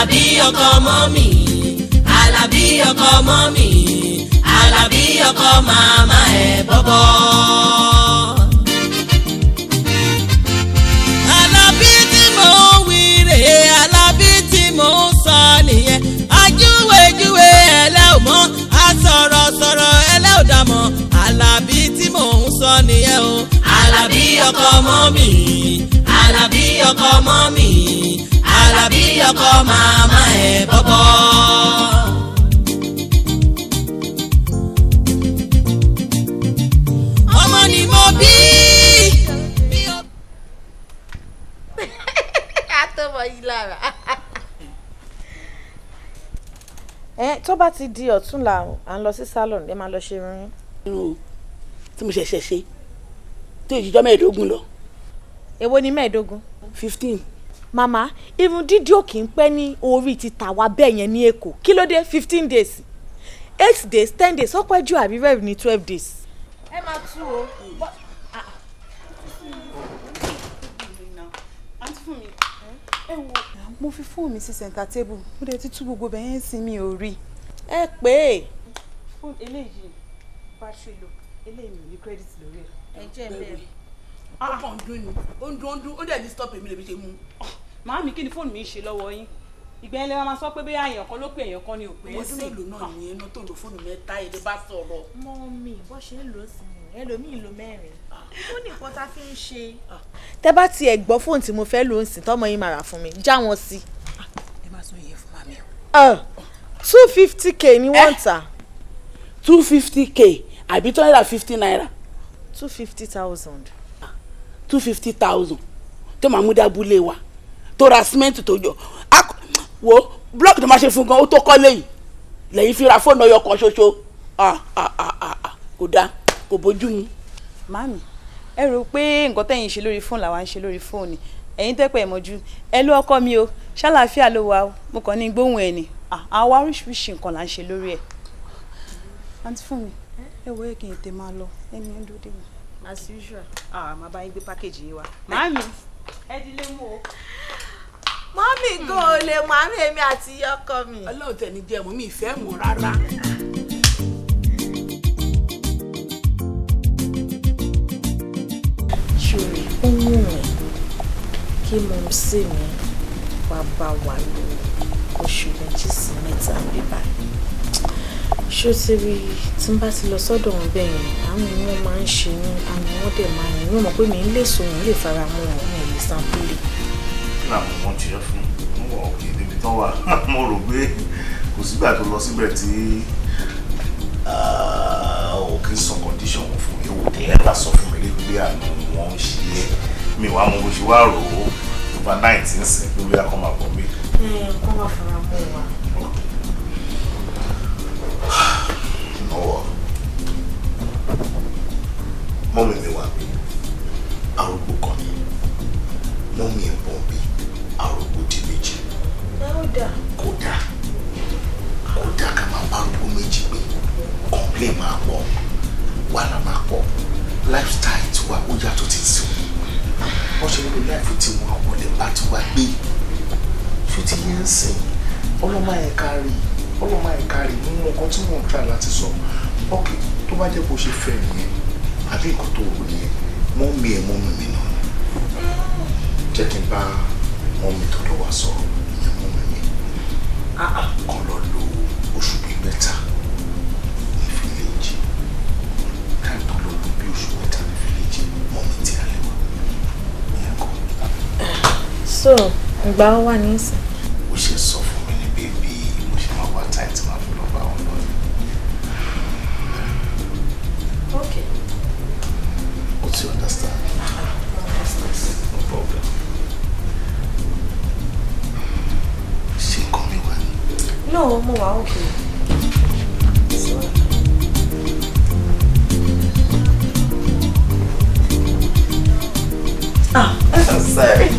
Àlàbí ọkọ mọ́mì, Àlàbí ọkọ mọ́mì, Àlàbí ọkọ màmá ẹ̀ bọ́bọ́. Àlàbí tí mò ń wí rèé, Àlàbí tí mò ń sọ nìyẹn. Ajúwèjúwe ẹlẹ́ ò mọ̀, asọ̀rọ̀sọ̀rọ̀ ẹlẹ́ ò dàmọ̀. Àlàbí tí mò ń sọ nìyẹn o. Àlàbí ọkọ mọ́mì, Àlàbí ọkọ mọ́mì, Àlàbí ọkọ màmá ẹ̀ bọ́bọ́. Ọmọ ni mo bí. Àtọmọ yìí lára. Ẹ tó bá ti di ọ̀túnla, à ń lọ sí salon, ẹ máa lọ ṣe irun yín. Irun tí mo ṣẹ̀ṣẹ̀ ṣe tó ìjọ 15 lọ. Èwo ni 15? 15. Màmá, irun dídí ò kì í pẹ́ ní orí ti tàwa bẹ́ẹ̀ yẹn ní Èkó. Kí ló dé 15 days, 8 days, 10 days, ó pẹ́ jù, àbí rẹ̀ ní 12 days. Ẹ máa tú o. Àǹtí fún mi, ẹ wo, mo fi fóònù mi sí center table, mo dẹ̀ ti tú gbogbo bẹ́ẹ̀ yẹn sí, mi ò rí. Ẹ pé. Fóònù eléyìí, battery low, eléyìí mi ò ní credit lórí ẹ̀. Ẹ jẹ́ bẹ́ẹ̀. Ó kàn ń dún ni, ó ń dún, ó ń dún, ó dẹ̀ ní stop èmi lèmi ṣe mú. Màámi, kí ni fóònù mi ń ṣe lọ́wọ́ yín? Ìgbà yẹn lè máa sọ pé bóyá èèyàn kan ló pè, èèyàn kan ni ò pè é ọdún sí. mélòó náà ni ẹnu tó ń lo fóònù mẹ́ta èdè bá sọ̀rọ̀? Mọ́mì, bó ṣe ń lò ó sí ni ẹlòmíì lo mẹ́rin, ó ní nǹkan tá a fi ń ṣe. Tẹ bá tiẹ̀ gbọ́, fóònù tí mo fẹ́ lò ń sìn, tọ́mọ yín máa rà fún mi, já wọn sí. Ẹ má sọ ìyẹn fún màmí o. 250K ni wọ́n ń tà. 250K àbí ₦250? 250,000. 250,000 tó máa mú dábúlé wa, tó ra símẹ́ǹtì, tó jọ wo block tó máa ṣe fún gan, ó tó kọ́lé yìí lẹ́yìn fi ra fóònù ọyọ kan ṣoṣo. Ah, ah, ah, ah, ah, kò dáa, kò bójú mu. Màámi, ẹ rò pé nǹkan tẹ́yìn ṣe lórí fóònù làwa ń ṣe lórí fóònù. Ẹ̀yin tẹ́pẹ́ ẹ̀ mọ́jú ẹ ló ọkọ mi o, ṣàlàáfíà ló wà o, mo kàn ní gbóhùn ẹ̀ ni. Àwa oríṣiríṣi nǹkan là ń ṣe lórí ẹ̀. Àǹtí fún mi, ẹ wo, ẹ kí n tètè máa lọ, ẹni ẹ ń dúró dè mí. As usual. Ah, màá bá yín gbé package yín wá. Màámi, ẹ di lé mú o. Mọ́mì gan ò lè mọ àmì èmi àti ọkọ mi. Ọlọ́run tẹ̀ ní jẹ́ mọ́ mi ìfẹ́ mọ́ rárá. Ṣòrí, ó wù mí kí mumsy mi wá bá wa lò oṣù 2 sí 3 bíbá. Ṣó ti rí, tí n bá ti lọ sọ́dọ̀ wọn bẹ́ẹ̀ yẹn, àwọn wọn máa ń ṣe mí, àwọn wọn dẹ̀ máa ń yín mọ̀ pé mi ń lè so òun lè fara mọ́ wọn, mi ò lè sanpúlẹ̀. Kí làwọn wọn ti yẹ fún wọn wọ òkè níbi tán wà? Mo rò pé kò sígbà tó lọ síbẹ̀ tí ò kí ń sọ condition wọn fún mi. Ò dé ẹ̀ bá sọ fún mi rí pé àná wọn ń ṣe é. Mi wàá mọ bó ṣe wá rò ó overnight ń sìn pé bóyá kọ́ máa bọ̀ mí. Ẹ kọ́ máa fara mọ́ wa. You know what? Mummy mi wà bí arúgbó kan ni, mummy ẹ̀ bọ̀ bí arúgbó di méjì. Ẹ ó dà. Kódà kódà, ká máa bá arúgbó méjì gbé, complain máa pọ̀, wàhálà máa pọ̀. Lifestyle tiwa ó yàtọ̀ tí tí wọ́n ṣe nílò life tí wọn àwọn lè bá tiwa gbé. Ṣó ti yẹn ń sìn? Ọlọ́mọ yẹn kárí, ọlọ́mọ yẹn kárí nínú nǹkan tí mò ń try láti sọ. Ok, tó bá jẹ́ bó ṣe fẹ́ nìyẹn àbí nǹkan tó wù nìyẹn, mummy ẹ̀, mummy mi náà ni. Jẹ́ kí n bá mummy tó lọ́wọ́ sọ̀rọ̀, ìyẹn mummy mi, kàn lọ lo oṣù bíi 3 ní village. Káì tó lọ lo bí oṣù 3 ní village, mummy tí a lè wà ìyẹn kọ́. So ìgbà ó wà nísìn? Ó ṣe sọ fún mi ní bébí mo ṣe máa wá táì tí màá fi lọ bá wọn lọ ni. Ok. O ti understand? No problem. Ṣé nǹkan mi wà ní? No, mo wà okay. So, ah, sorry.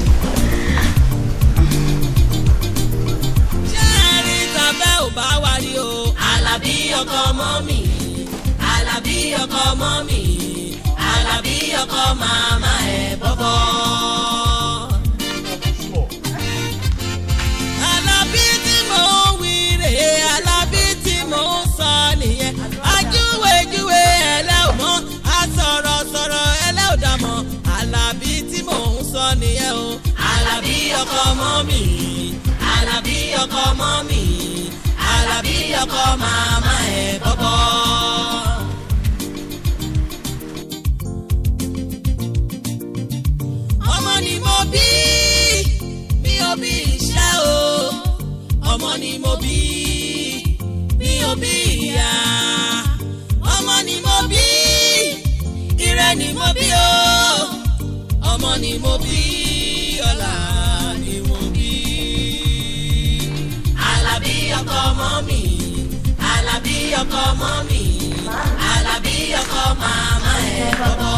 Ṣé ẹ rí tàbẹ́ ò bá wa rí o? Àlàbí ọkọ mọ́mì, Àlàbí ọkọ mọ́mì, Àlàbí ọkọ màmá ẹ̀ bọ́bọ́. Àlàbí ọkọ mọ́mì, Àlàbí ọkọ màmá ẹ̀ bọ́bọ́. Ọmọ ni mo bí, mi ò bí iṣẹ́ o. Ọmọ ni mo bí, mi ò bí ìyá. Ọmọ ni mo bí, ire ni mo bí o. Ọmọ ni mo bí, ọlá ni mo bí. Àlàbí ọkọ mọ́mì, Àlàbí ọkọ mọ́mì, Àlàbí ọkọ màmá ẹ̀ bọ́bọ́.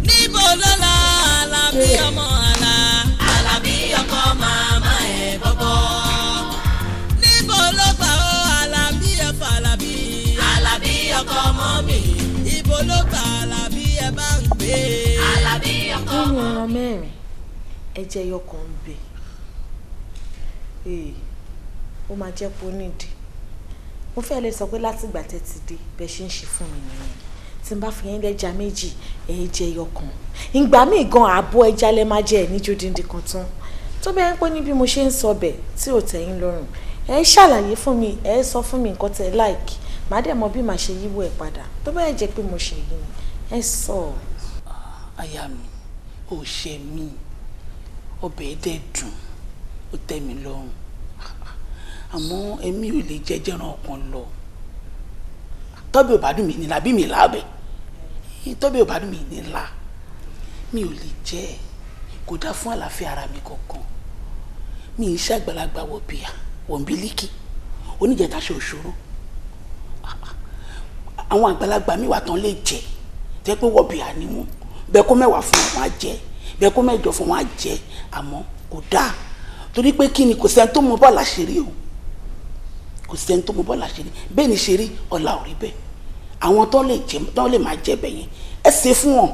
Níbo ló lọ Àlàbí ọmọ àlà? Àlàbí ọkọ màmá ẹ̀ bọ́bọ́. Níbo ló gbà ó Àlàbí ẹ̀fọ́ Àlàbí? Àlàbí ọkọ mọ́mì. Ibo ló gbà Àlàbí ẹ bá ń gbé? Àlàbí ọkọ Nínú ẹran mẹ́rin, ẹjẹ ẹyọ kan ń bẹ. Ee, ó máa jẹ́ pé ó nídìí. Mo fẹ́ lè sọ pé látìgbà tẹ́ ti dé bẹ́ẹ̀ ṣe ń ṣe fún mi nìyẹn. Tí n bá fi yín lẹ́ja méjì, ẹ̀ jẹ ẹyọ kan. Ìgbà míì gan ààbọ̀ ẹja lẹ máa jẹ ẹ̀ níjó díndín kan tán. Tó bẹ́ẹ̀ ń pẹ́ ní bí mo ṣe ń sọ bẹ̀ tí ò tẹ́ yín lọ́rùn, ẹ ṣàlàyé fún mi, ẹ sọ fún mi nǹkan tẹ́ like, màá dẹ̀ mọ bí màá ṣe yíwọ́ ẹ̀ padà. Tó bẹ́ẹ̀ jẹ́ pé mo ṣe yìí ni, ẹ sọ. Aya mi, ò ṣe mí, ọbẹ̀ dẹ̀ dùn, ó tẹ́ mi lọ́rùn, àmọ́ èmi ò lè jẹ jẹran ọkàn lọ. Tọ́bẹ̀ ò bá dùn mí nílá bí mi lábẹ́, tọ́bẹ̀ ò bá dùn mí nílá, mi ò lè jẹ, kò dá fún àlàáfíà ara mi kankan. Mi ì ṣàgbàlagbà wọ̀ bíà wọ̀nbílíkì oníjẹta ṣe òṣòro. Àwọn àgbàlagbà mi wà tán lè jẹ, jẹ́ pé wọ̀ bíà ni wọ́n, bẹ́ẹ̀ kó mẹ́wàá fún wọn á jẹ, bẹ́ẹ̀ kó mẹ́jọ fún wọn á jẹ, àmọ́ kò dáa. Torí pé kí ni, kò sẹ́ni tó mọ bọ́ọ̀lù àṣírí o, kò sẹ́ni tó mọ bọ́ọ̀lù àṣírí. Bẹ́ẹ̀ ni ṣe rí, ọ̀la ò rí bẹ́ẹ̀. Àwọn tó lè jẹ, tó lè máa jẹ bẹ́ẹ̀ yẹn, ẹ ṣe fún wọn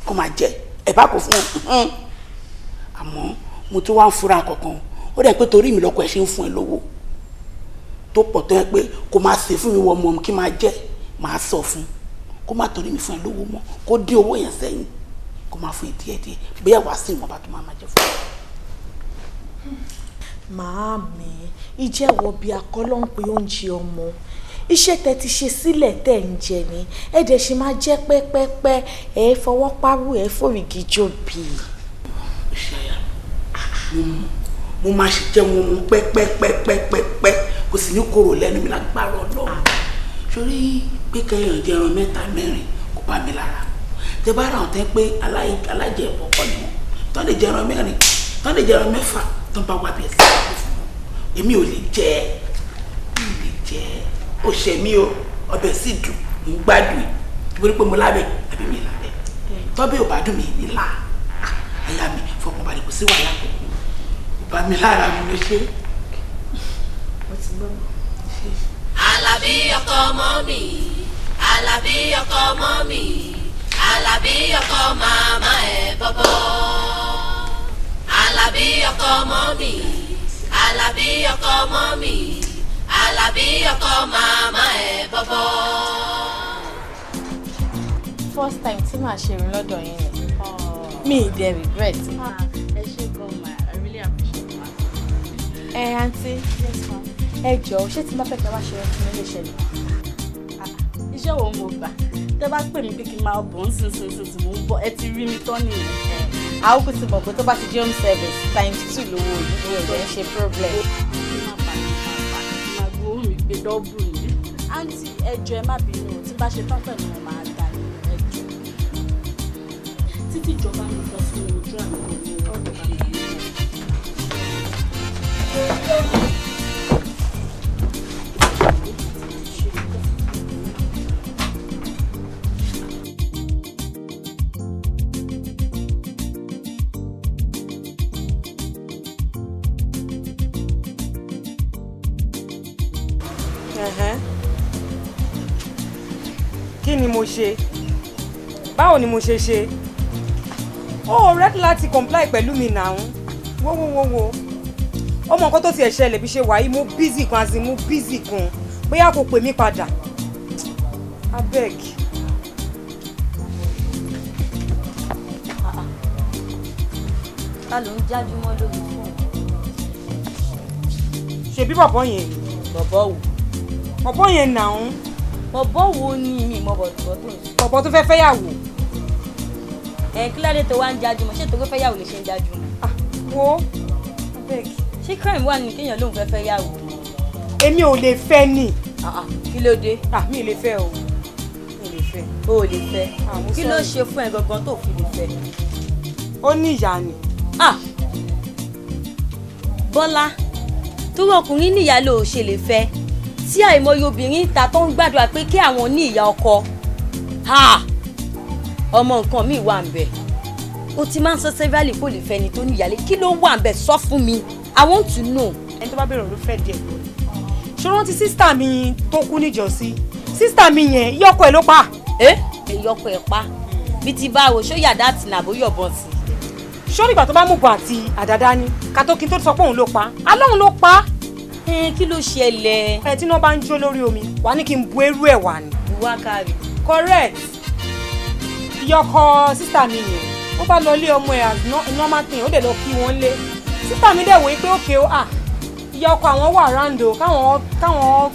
kó máa jẹ, ẹ bá kó fún wọn. Àmọ́ mo tún wá ń fura kankan, ó dẹ̀ pé torí mi lọ́kọ ẹ̀ ṣe ń fún ẹ lówó tó pọ̀, tó yẹ pé kó máa ṣe fún mi wọ ọmọ kí máa jẹ, máa sọ fún kó má torí mi fún ẹ lówó mọ́, kó dín owó yẹn sẹ́yìn, kó máa fún ẹ díẹ̀díẹ̀, bóyá wàá sí ìwọ̀nba tó máa máa jẹ fún ẹ. Màámi, ìjẹ́wọ́ bí akọ́lọ́ ń pe oúnjẹ ọmọ. Iṣẹ́ tẹ́ ti ṣe sílẹ̀ tẹ́ ń jẹ ni, ẹ dẹ̀ ṣe máa jẹ́ pẹ́pẹ́pẹ́, ẹ fọwọ́ parú, ẹ fòrìgì jòbì. Ṣaya, mo máa ṣe jẹ́ wọn mú pẹ́pẹ́pẹ́pẹ́pẹ́, kò sì ní korò lẹ́nu mi lágbára Ọlọ́run. Sórí pé kẹyàn jẹ ẹran mẹ́ta mẹ́rin kò bá mi lára. Tẹ bá ra àwọn tẹ́ pé alájẹ ìbọ̀kọ̀ ni wọ́n, tán lè jẹ ẹran mẹ́rin, tán lè jẹ ẹran mẹ́fà, tán bá wà bí ẹsẹ̀ fún wọn. Èmi ò lè jẹ, mi ò lè jẹ, ó ṣe mí o, ọbẹ̀ sì dùn, mo ń gbádùn ẹ̀, torí pé mo lábẹ́ àbí mi lábẹ́. Tọ́bẹ̀ ò bá dùn mí nílá, àyà mi fọkànbalẹ̀, kò sí wàhálà kankan, kò bá mi lára mi ló ṣe. Àlàbí ọkọ mọ́mì, Àlàbí ọkọ mọ́mì, Àlàbí ọkọ màmá ẹ̀ bọ́bọ́. Àlàbí ọkọ mọ́mì, Àlàbí ọkọ mọ́mì, Àlàbí ọkọ màmá ẹ̀ bọ́bọ́. First time tí màá ṣe irun lọ́dọ̀ yín ni, mi ì dẹ̀ regret. Ẹ ṣé gan ma, I really appreciate ma. Ẹ àǹtí, Yes ma. ẹ jọ̀ọ́, ṣé tí n bá fẹ́ kẹ́ wá ṣe irun fún mi lè ṣẹlẹ̀? Iṣẹ́ wo mo gbà? Tẹ́ bá pè mí pé kí n máa bọ̀ ń sin sin sin tí mò ń bọ̀, ẹ ti rí mi tán nìyẹn. Àwọn kò ti mọ̀ pé tó bá ti jẹ́ home service ×2 lówó yìí, ẹ̀ ń ṣe problem. Kí má bà mí má bà má gbowó mi gbé dọ́bù ni. Àǹtí, ẹ jọ̀ọ́ ẹ má bínú o, tí bá ṣe tán pẹ̀lú wọn máa dà ní ẹ jọ̀ọ́. Títí ìjọba mi lọ sí ojú àmì kan ní ọ̀dọ̀ bá mi ní. Kí ni mo ṣe? Báwo ni mo ṣe ṣe? Ó ready láti comply pẹ̀lú mi náà. Wo wo wo wo, ó mọ nǹkan tó tiẹ̀ ṣẹlẹ̀ bí ṣe wà yìí, mo busy gan, as in mo busy gan, bóyá kò pè mí padà, abeg. Ta ló ń jájú mọ́ lórí fóònù? Ṣebí bọ̀bọ̀ yẹn ni. Bọ̀bọ̀ wo? Bọ̀bọ̀ yẹn nà ń. Bọ̀bọ̀ wo ni mi mọ bọ̀bọ̀ tó ń sọ? Bọ̀bọ̀ tó fẹ́ fẹ́yàwó. Ẹ kí ládé tó wá ń jájú mọ́, ṣé torí fẹ́yàwó lè ṣe ń jájú mọ́? Ah, wo abeg. Ṣé crime wà ní kéèyàn lóun fẹ́ fẹ́yàwó? Èmi ò lè fẹ́ ni. Kí ló dé? Ah, mi ò lè fẹ́ o. Mi ò lè fẹ́. O ò lè fẹ́. Kí ló ṣe fún ẹ gangan tó fi lè fẹ́? Ó ní ìyá ni. Ah! Bọ́lá, torí ọkùnrin ní ìyá ló ṣe lè fẹ́. Tí àìmọye obìnrin ta tó ń gbàdúrà pé kí àwọn ní ìyá ọkọ. Ọmọ nǹkan mi wà ń bẹ̀. O ti máa ń sọ severally kó lè fẹ́ ni tó ní ìyálé. Kí ló wà ń bẹ̀? Sọ fún mi. I want to know. Ẹni tó bá bẹ̀rẹ̀ ló fẹ́ díẹ̀ lọ. Ṣé o rántí sísítà mi tó kú níjọ́sí? Sísítà mi yẹn, ìyá ọkọ ẹ̀ ló pa. Ẹ ìyá ọkọ ẹ̀ pa? Bí ti báwo, ṣó yàdá àti nàbó yọ̀bọ̀n sí? Ṣó nígbà tó bá mú bọ̀ àti àdàdá ni kátó kí n tó sọ pé òun ló pa á lóun ló pa á. Kí ló ṣẹlẹ̀? Ẹ tí iná bá ń jó lórí omi wà ní kí n bu eérú ẹ̀ wà ní. Buwá kárí. Correct. Ìyá ọkọ sísítà mi yẹn ó bá lọ ilé ọmọ ẹ̀ as normal thing, ó dẹ̀ lọ kí wọ́n lé. Sísítà mi dẹ̀ wòye pé òkè ó à ìyá ọkọ àwọn wà ráńdò káwọn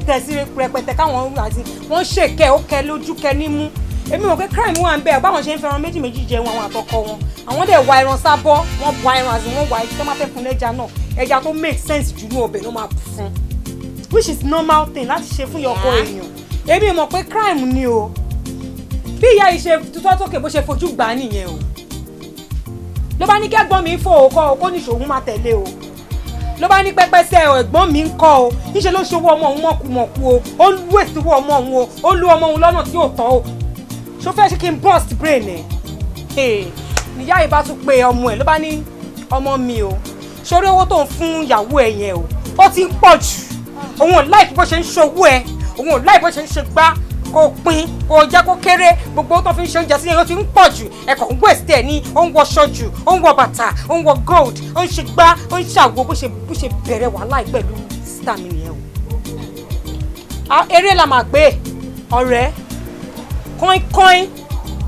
tẹ̀sí rẹpẹtẹ káwọn àti wọ́n ṣèkẹ́ ó kẹ lójú kẹ nímú. Èmi mọ̀ pé crime wà ń bẹ̀ báwọn ṣe ń fẹ́ràn méjì méjì jẹun àwọn àtọkọ wọn. Àwọn dẹ̀ wá ẹran sábọ́, wọ́n bu ẹran àti wọ́n wá ẹja tó máa fẹ́ fún lẹ́ja náà, ẹja tó make sense jù ní ọbẹ̀ ló máa bù fún, which is normal thing láti ṣe fún ìyọkọ èèyàn. Èmi mọ̀ pé crime ni o. Bí ìyá yìí ṣe tutọ́ sókè bó ṣe fojú gbà á nìyẹn o. Ló bá ní kí ẹ̀gbọ́n mi ń fò ó kọ́ o, kó ní ìṣòwò máa tẹ̀lé o. Ló bá ní pẹ́pẹ́sẹ́ ẹ̀gbọ́n mi ń kọ́ o, níṣẹ́ ló ṣòwò ọmọ òun mọ̀kùmọ̀kù o, ó lú èsì owó ọmọ òun o, ó lú ọmọ òun lọ́nà tí ò tọ́ o. Ṣó fẹ́ ṣe kí n burst brain ẹ̀? Níyá yìí bá tún pe ọmọ ẹ̀ ló bá ní ọmọ mi o, sórí owó tó ń fún ìyàwó ẹ̀ yẹn o, ó ti ń pọ̀ jù. Òun ò láìpẹ́ bó ṣe ń ṣòwò ẹ̀, òun ò láìpẹ́ bó ṣe ń ṣe gbá, kò pín, kò jẹ́ kó kéré, gbogbo tó fi ń ṣe oúnjẹ sí yẹn ó ti ń pọ̀ jù. Ẹ̀kọ́ ń waste ẹ̀ ní, ó ń wọṣọ jù, ó ń wọ bàtà, ó ń wọ gold, ó ń ṣe gbá, ó ń ṣàwo bó ṣe bẹ̀rẹ̀ wàhálà yìí pẹ̀lú sísítà mi nìyẹn o. Eré la máa pè ọ̀rẹ́ kọ́ínkọ́ín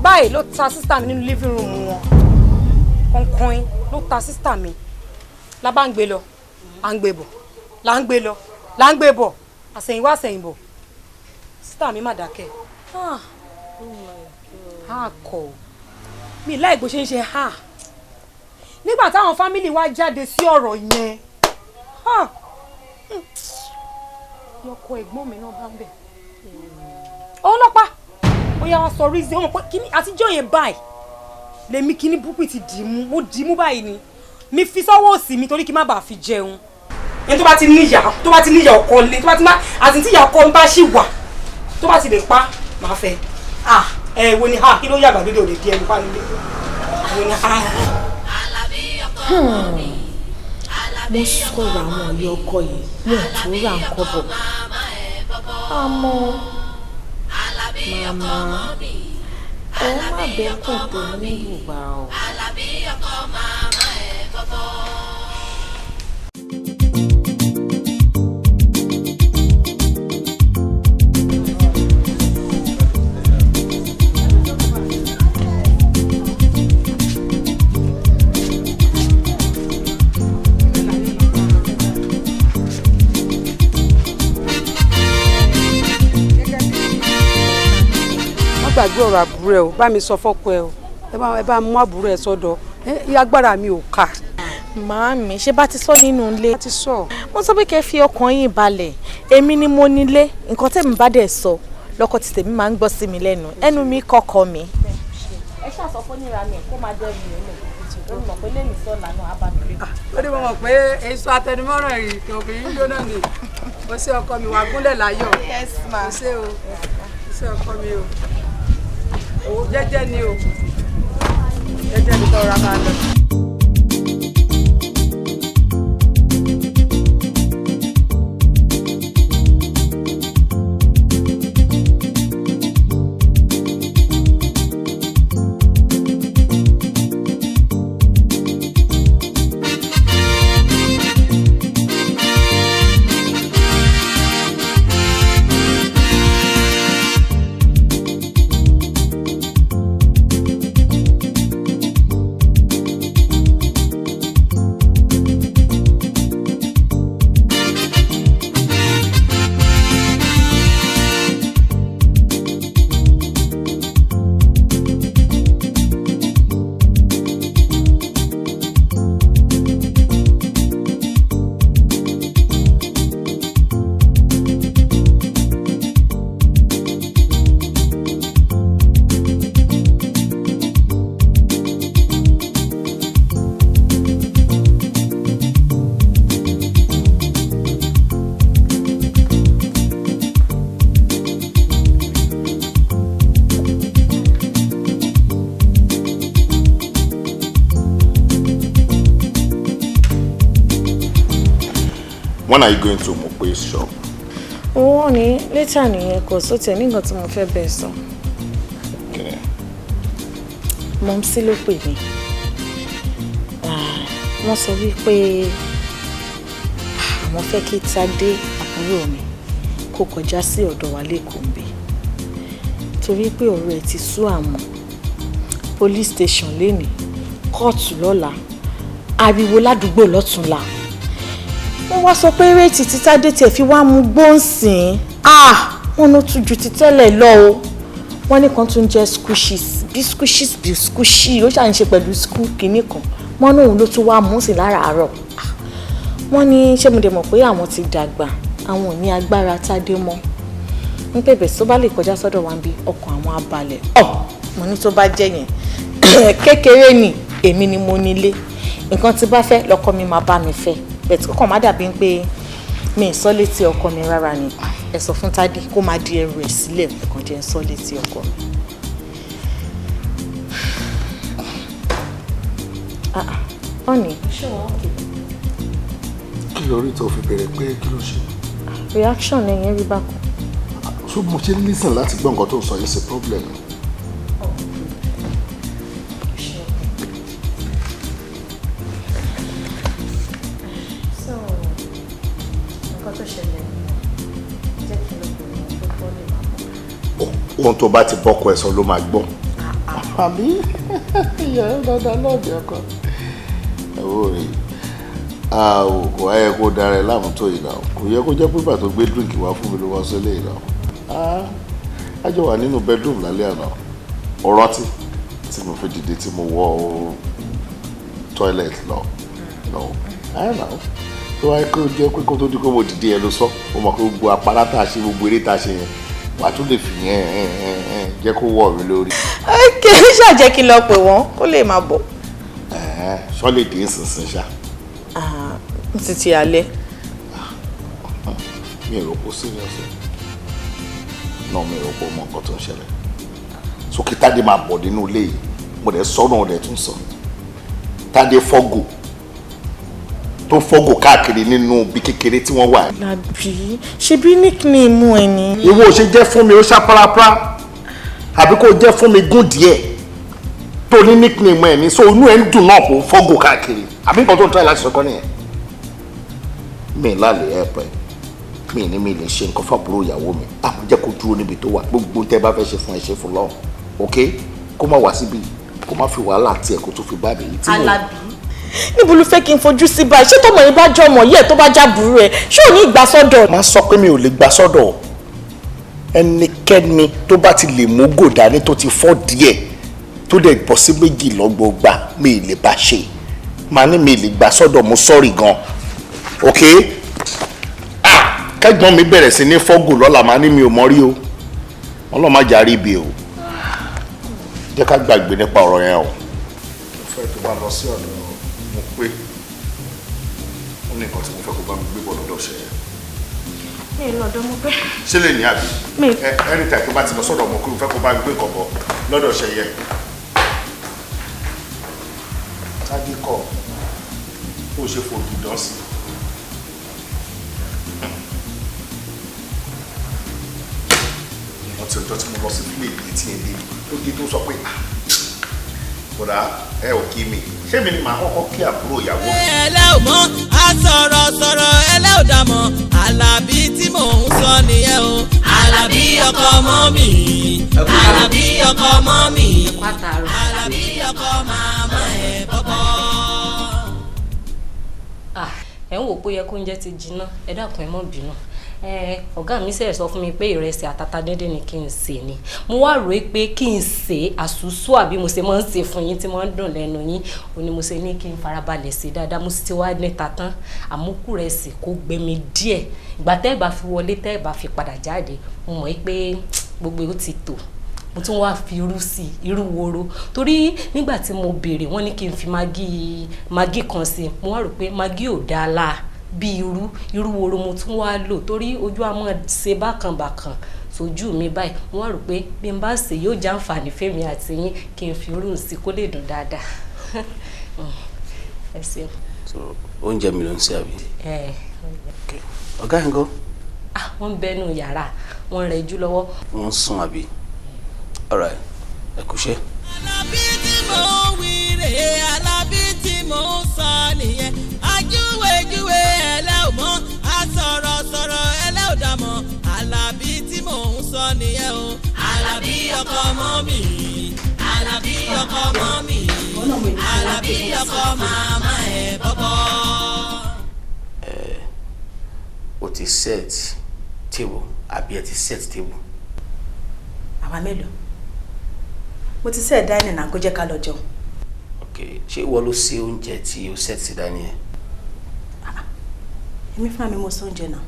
báyìí ló ta sísítà mi nínú living room wọn. Kọ́ínkọ́ín ló ta sísítà mi. La bá ń gbé lọ, à ń gbé bọ̀, là ń gbé lọ, là ń gbé bọ̀, àsẹ̀yìnwá àsẹ̀yìnbọ̀. Sísítà mi má dákẹ́. Ha kọ̀ mi láì bó ṣe ń ṣe ha. Nígbà táwọn fámìlì wa jáde sí ọ̀rọ̀ yẹn, ọkọ ẹ̀gbọ́n mi náà bá ń bẹ̀. Òun ló pa. Ó yá wá sọ reason wọn pé kíní àtijọ́ yẹn báyìí lèmi kíní búkú ti dì mú, mo dì mú báyìí ni mi fi sọ́wọ́ òsì mi torí kí má bàa fi jẹun. Ẹni tó bá ti níyà, tó bá ti níyà ọkọ lé, tó bá ti má àti tí ìyá ọkọ ń bá ṣì wà, tó bá ti lè pa máa fẹ́. Ẹ wo ni ha kí ló yàgbà lóde òde díẹ̀ nípa nílé wo ni ha. Mo sọ̀rọ̀ àwọn ìyá ọkọ yìí wọn ò tó ra nǹkan bọ̀. Àmọ́ màmá ẹ má bẹ́kùn tèmi ní bùbá o. Gbàgbé ọ̀rọ̀ àbúrò ẹ o, bá mi sọ fọ́kọ ẹ o, ẹ bá mú àbúrò ẹ sọ́dọ̀, agbára mi ò ká. Màámi, ṣé bá ti sọ nínú ilé? Bá ti sọ. Mo sọ pé kẹ́ fi ọkàn yín balẹ̀, èmi ni mo nílé, nǹkan tẹ̀mí bá dẹ̀ sọ lọ́kọ tí tèmi máa ń gbọ́ sí mi lẹ́nu, ẹnu mi kọ́kọ́ mi. Ẹ ṣàṣọ fún níra mi kó máa dẹ́rù yẹn lẹ̀, ó mọ̀ pé lẹ́nu sọ́ọ̀lá náà á bá mi rí. Ó ní mo mọ̀ pé èso atẹnumọ́ràn yìí kò kì í jóná ni, mo ṣe ọkọ mi wà gúnlẹ̀ láyọ̀. Yes ma. Mo ṣe o, mo ṣe ọkọ mi o. Jẹ́jẹ́ ni o, jẹ́jẹ́ ni tọrọ máa lọ. When are you going to Mope's shop? Owó ni later nìyẹn, kò sóti ẹ̀ ní nǹkan tí mo fẹ́ bẹ̀ sọ. Okay. Mọ̀mísí ló pè mí. Wọ́n sọ wípé àwọn fẹ́ kí Tádé àbúrò mi kó kọjá sí ọ̀dọ̀ wa lẹ́kọ̀ọ́ ń bẹ̀. Torí pé ọ̀rọ̀ ẹ̀ ti sú àwọn, police station lénìí, kóòtù lọ́la, ariwo ládùúgbò lọ́túnla. Wọ́n wá sọ pé rate tí Tádé tiẹ̀ fi wá mú gbóǹsìn, wọ́n ló tún ju ti tẹ́lẹ̀ lọ o. Wọ́n ní kan tún jẹ́ squishes bí squishes bí squishy, ó ṣà ń ṣe pẹ̀lú school kìíní kan, wọ́n ní òun ló tún wá mú sí láràárọ̀. Wọ́n ní ṣé mo dẹ̀ mọ̀ pé àwọn ti dàgbà, àwọn ò ní agbára Tádé mọ́, ń pèbè tó bá lè kọjá sọ́dọ̀ wa ń bí ọkàn àwọn abalẹ̀. Ọ̀ mo ní tó bá jẹ́ yẹn kékeré ni, èmi ni mo nílé, nǹkan tí bá fẹ́ lọ́kọ mi máa bá mi fẹ́, bẹ̀tí kọ́kàn má dàbí pé mi ì sọ létí ọkọ mi rárá ni. Ẹ sọ fún Tádé kó máa di ẹrù ẹ̀ sílẹ̀, ẹ̀kan jẹ́ ń sọ létí ọkọ mi. Ọ̀nì. Kí ló rí tó fi bẹ̀rẹ̀ pé kí ló ṣe? Reaction ẹ̀yẹn rí bákan. So mo ṣe ń lísìn láti gbọ́ nǹkan tó ń sọ yìí, ṣe problem. So nǹkan tó ṣẹlẹ̀ jẹ́ kí lóbìnrin tó gbọ́ lè máa bọ̀. Ohun tó bá ti bọ́kọ ẹ̀ sọ ló máa gbọ́. Àbí ìyàrá dáadáa lọ́ọ̀dì ọkọ. Ẹ̀wọ́ rẹ̀ kò ayẹ kó dára ẹ láàmú tó yìí náà, kò yẹ kó jẹ́ pé ìgbà tó gbé drink wá fún mi ló wá sílé yìí náà. A jọ wà nínú bedroom lálẹ́ àná, ọ̀rọ̀ tí mo fi dìde tí mo wọ toilet lọ. I don't know. Tó wáyé kó jẹ́ pé kó tó di kó mo dìde ẹ ló sọ, mo mọ̀ pé gbogbo apárá tá a ṣe, gbogbo eré tá a ṣe yẹn, wàá tún lè fi yẹn jẹ́ kó wọ̀ mí lórí. Ok, ṣáà jẹ́ kí n lọ pè wọ́n kó lè máa bọ̀. Ṣọ́ lè dé ìsinsìn ṣá. Títí alẹ́. Mi ò rò pé ó serious náà, mi ò rò pé ó mọ nǹkan tó ń ṣẹlẹ̀. Sókè Tádé máa bọ̀ nínú ilé yìí, mo dẹ̀ sọ náà, dẹ̀ tún sọ. Tádé fọ́gò tó fọ́gò káàkiri nínú ibi kékeré tí wọ́n wà. Làbí ṣe bí nickname ẹ ni. Ìwọ ò ṣe jẹ́ fún mi ó ṣá parapara, àbí kò jẹ́ fún mi gún díẹ̀ tó ní nickname ẹ ní, so inú ẹ ń dùn náà kò fọ́gò káàkiri, àbí nǹkan tó ń tọ́ ẹ láti sọkọ́ nìyẹn. Mi lálẹ́ ẹ̀pẹ́ mi ní mi lè ṣe nǹkan fàbúrò ìyàwó mi, àmọ́ jẹ́ kó dúró níbi tó wà, gbogbo tẹ́ bá fẹ́ ṣe fún ẹ ṣe fún lọ́hùn, ok, kó má wá síbi, kó má fi wàhálà tiẹ̀ kó tó fi bá mi. Alábí níbo ló fẹ́ kí n fojú sí báyìí? Ṣé tọmọ yìí bá jọ ọmọ yìí ẹ̀ tó bá jábùrú ẹ̀, ṣé ò ní ìgbà sọ́dọ̀? Má sọ pé mi ò lè gbà sọ́dọ̀. Ẹnikẹ́ni tó bá ti lè mú gòdà ní tó ti fọ́ díẹ̀ tó dẹ̀ bọ́ sí méjì lọ́gbọ̀ọ́gbà, mi ì lè bá ṣe, màá ní mi lè gbà sọ́dọ̀, mo sọ́ọ̀rì gan, ok. Kẹ́gbọ́n mi bẹ̀rẹ̀ sí ní fọ́gò lọ́la, màá ní mi ò mọ̀ rí o, Ọlọ́run má jà rí ibi o, jẹ́ ká gbàgbé nípa ọ̀rọ̀ yẹn o. Mo fẹ́ tó bá lọ sí ọ̀dọ̀ mo pé ó ní nǹkan tí mo fẹ́ kó bá mi gbé bọ̀ lọ́dọ̀ ṣe yẹn. Mi ì lọ́dọ̀ mo pé. Ṣé lè ní àbí? Anytime tó bá ti lọ sọ́dọ̀ mo pé mo fẹ́ kó bá mi gbé nǹkan bọ̀ lọ́dọ̀ ṣe yẹn. Tádé kọ̀ ó ṣe fòdù dán sí. Ọtí ọjọ́ tí mo lọ sí fílẹ̀ èdè tí ẹ dé tó dé tó sọ pé bọ̀dá ẹ ò kí mi, ṣé mi ni màá kọ́kọ́ kí àbúrò ìyàwó mi. Ẹlẹ́ ò mọ̀, a sọ̀rọ̀ sọ̀rọ̀ ẹlẹ́ ò dà mọ̀, Àlàbí tí mò ń sọ nìyẹn o. Àlàbí ọkọ ọmọ mi, Àlàbí ọkọ ọmọ mi, Àlàbí ọkọ màmá ẹ̀ bọ́bọ́. Ẹ ń wò pé ó yẹ kó oúnjẹ ti jiná, ẹ dákun ẹ má bínú. Ọ̀gá mi ṣe sọ fún mi pé ìrẹsì àtata díndín ni kí n sè ni, mo wá rò ó pé kí n sè àsùsù àbí mo ṣe máa ń sè fún yín tí máa ń dùn lẹ́nu yín, ó ní mo ṣe ní kí n farabalẹ̀ sè dáadáa. Mo sì ti wá níta tán, àmúkù rẹ̀ sì kó gbé mi díẹ̀. Ìgbà tẹ́ ẹ bá fi wọlé, tẹ́ ẹ bá fi padà jáde, mo mọ̀ pé gbogbo ó ti tò. Mo tún wá fi irú sí irú woro, torí nígbà tí mo béèrè wọ́n ní kí n fi magí kan sí, mo wá rò pé magí ò dáa láà bí irú woro mo tún wá lò, torí ojú a máa ṣe bákan bákan sójú mi báyìí. Mo wá rò pé bí n bá ṣe yóò jàǹfààní fẹ́mi àti yín kí n fi irú sí kó lè dùn dáadáa. Ẹ ṣeun. So oúnjẹ mi ló ń ṣe àbí? Ẹ. Ọ̀gá yẹn kọ́. Wọ́n ń bẹnu yàrá, wọ́n rẹ̀ jú lọ́wọ́. Wọ́n ń sùn àbí? All right, ẹ kúṣẹ́. Alábí tí mò ń wí rèé, Alábí tí mò ń sọ nìyẹn. Ajúwèjúwe ẹlẹ́ ò mọ̀, asọ̀rọ̀sọ̀rọ̀ ẹlẹ́ ò dà mọ̀. Alábí tí mò ń sọ nìyẹn o. Alábí ọkọ mọ́ mi, Alábí ọkọ mọ́ mi, Alábí ọkọ màmá ẹ̀ bọ́bọ́. O ti set table àbí ẹ ti set table? Àwa mélòó? Mo ti set dining náà, kó jẹ́ ká lọ jẹun. Ok, ṣé ìwọ ló ṣe oúnjẹ tí o set sí dining yẹn? Èmi fúnra mi mo ṣe oúnjẹ náà.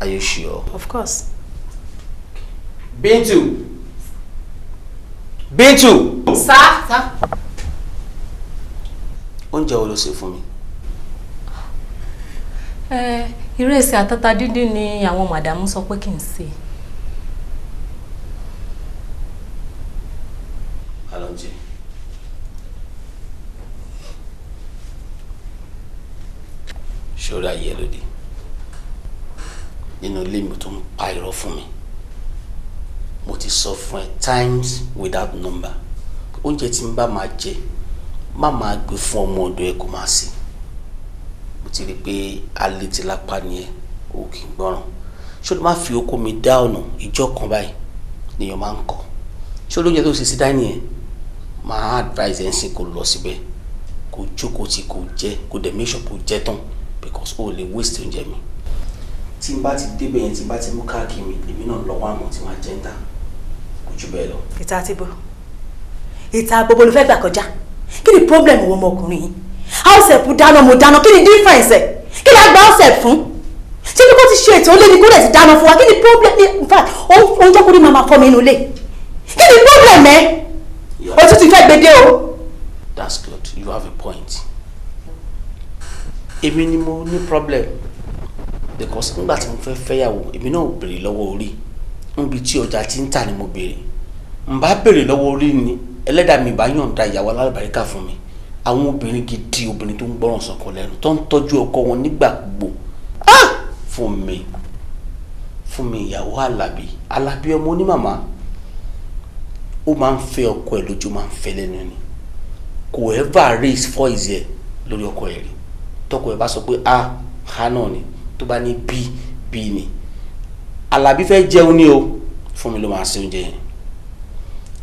Are you sure? Of course. Bintu! Bintu! Sá! Sá! Oúnjẹ wo ló ṣe fún mi? Ìrẹsì àtata díndín ni àwọn màdàmú sọ pé kí n ṣe. Alonji. Ṣọ́ra ayé lóde. Nínú ilé mi tó ń pa irọ́ fún mi. Mo ti sọ fún ẹ times without number. Oúnjẹ tí n bá máa jẹ, má máa gbé fún ọmọ ọ̀dọ̀ ẹ kó máa sè. Mo ti rí i pé alẹ́ ti lápá ni ẹ, o kì í gbọ́ràn. Ṣé o máa fi oko mi dá ọ̀nà ìjọ kan báyìí nìyẹn máa ń kọ́? Ṣé olóúnjẹ tó ṣe sí dání yẹn? Máa advise ẹ̀ ń sìn kó lọ síbẹ̀, kó jókòó tí kò jẹ, kó dẹ̀ make sure kó jẹ tán because o lè waste oúnjẹ mi. Tí n bá ti débẹ̀ yẹn, tí n bá ti mú káàkiri mi, èmi náà lọ wá àwọn tí wọ́n á jẹ́ ń ta. Kò jù bẹ́ẹ̀ lọ. Ìta àti bo. Ìta gbogbo ló fẹ́ gbà kọjá. Kí ni problem wo ọmọkùnrin yìí? House help dáná mo dáná, kí ni difference ẹ̀? Kí ni a gba house help fún? Ṣé bí kò ti ṣe ètò ó lé ní kó lè ti dáná fún wa? Kí ni problem? In fact, oúnjẹ kò ní máa fọ́ mi inú ilé. Kí ni problem ẹ? O tún ti fẹ́ gbede o. That's good. You have a point. Èmi ni mo ní problem because nígbà tí mo fẹ́ fẹ́yàwó, èmi náà ò béèrè lọ́wọ́ orí. Níbi tí ọjà ti ń tà ni mo béèrè. N bá béèrè lọ́wọ́ orí ni ẹlẹ́dàá mi bá yọ̀ǹda ìyàwó alálùbáríkà fún mi. Àwọn obìnrin gidi, obìnrin tó ń gbọ́ràn sọ́kọ lẹ́nu, tó ń tọ́jú ọkọ wọn nígbà gbogbo. Fún mi, fún mi ìyàwó Àlàbí, Àlàbí ọmọ onímàmá. Ó máa ń fẹ́ ọkọ ẹ̀ lójú, máa ń fẹ́ lẹ́nu ni. Kò ever raise voice ẹ̀ lórí ọkọ ẹ̀ rí. Tọkọ ẹ̀ bá sọ pé a ha náà ni, tó bá ní b b ni. Àlàbí fẹ́ jẹun ni o, fún mi ló máa ṣe oúnjẹ yẹn.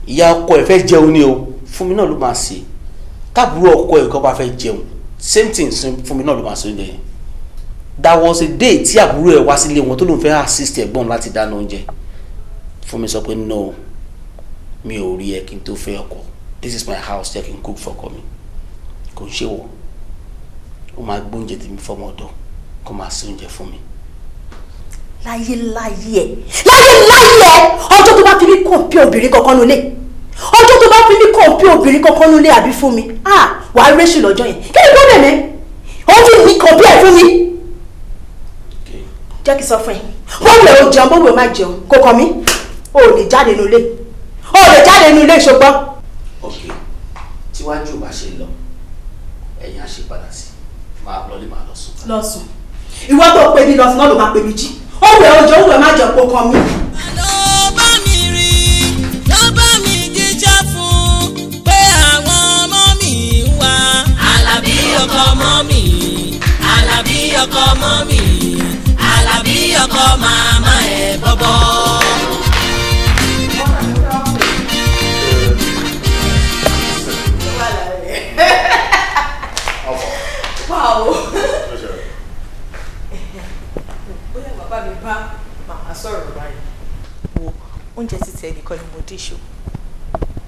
Ìyá ọkọ ẹ̀ fẹ́ jẹun ni o, fún mi náà ló máa ṣe. Káàbúrò ọkọ ẹ̀ kọ́ bá fẹ́ jẹun, same thing, fún mi náà ló máa ṣe oúnjẹ yẹn. That was a day tí àbúrò ẹ̀ wá sílé wọn tó lóun fẹ́ assist ẹ̀gbọ́n láti dáná oúnjẹ. Fún mi sọ pé no, mi ò rí ẹ kí n tó fẹ́ ọkọ. This is my house, jẹ́ kí n cook fọkọ mi. Kò ń ṣe wọ̀. Ó máa gbóúnjẹ tèmi fọmọ ọ̀dọ̀, kó máa ṣe oúnjẹ fún mi. Láyé láyé ẹ, láyé láyé ẹ, ọjọ́ tó bá fi mí kàn pé obìnrin kankan nulẹ̀, ọjọ́ tó bá fi mí kàn pé obìnrin kankan nulẹ̀ àbí fún mi, wà á réṣù lọ́jọ́ yẹn. Kí ni problem ẹ? Ó fi mi kàn bí ẹ fún mi. Jẹ́ kí n sọ fún ẹ, bóyá o jẹun bóyá o má jẹun, kò kàn mí, o ò lè jáde nulẹ̀, o ò lè jáde nulẹ̀ ṣùgbọ́n. Ok, tíwájú ò bá ṣe lọ, ẹ̀yìn á ṣe padà sí, máa lọ lè máa lọ sùn. Lọ sùn. Ìwọ tó pè mí lọ sùn náà ló máa pè mí jí. Ó wẹ̀ ó jẹun, ó wẹ̀ má jẹun, kò kàn mí. Ló bá mi rí, ló bá mi jíjẹ́ fún pé àwọn ọmọ mi ń wá. Àlàbí ọkọ ọmọ mi, Àlàbí ọkọ ọmọ mi, Àlàbí ọkọ màmá ẹ̀ bọ́bọ́. Wow. Bóyá bàbá mi bá màmá sọ̀rọ̀ báyìí. Wo oúnjẹ títí ẹnìkan ni mo díṣò.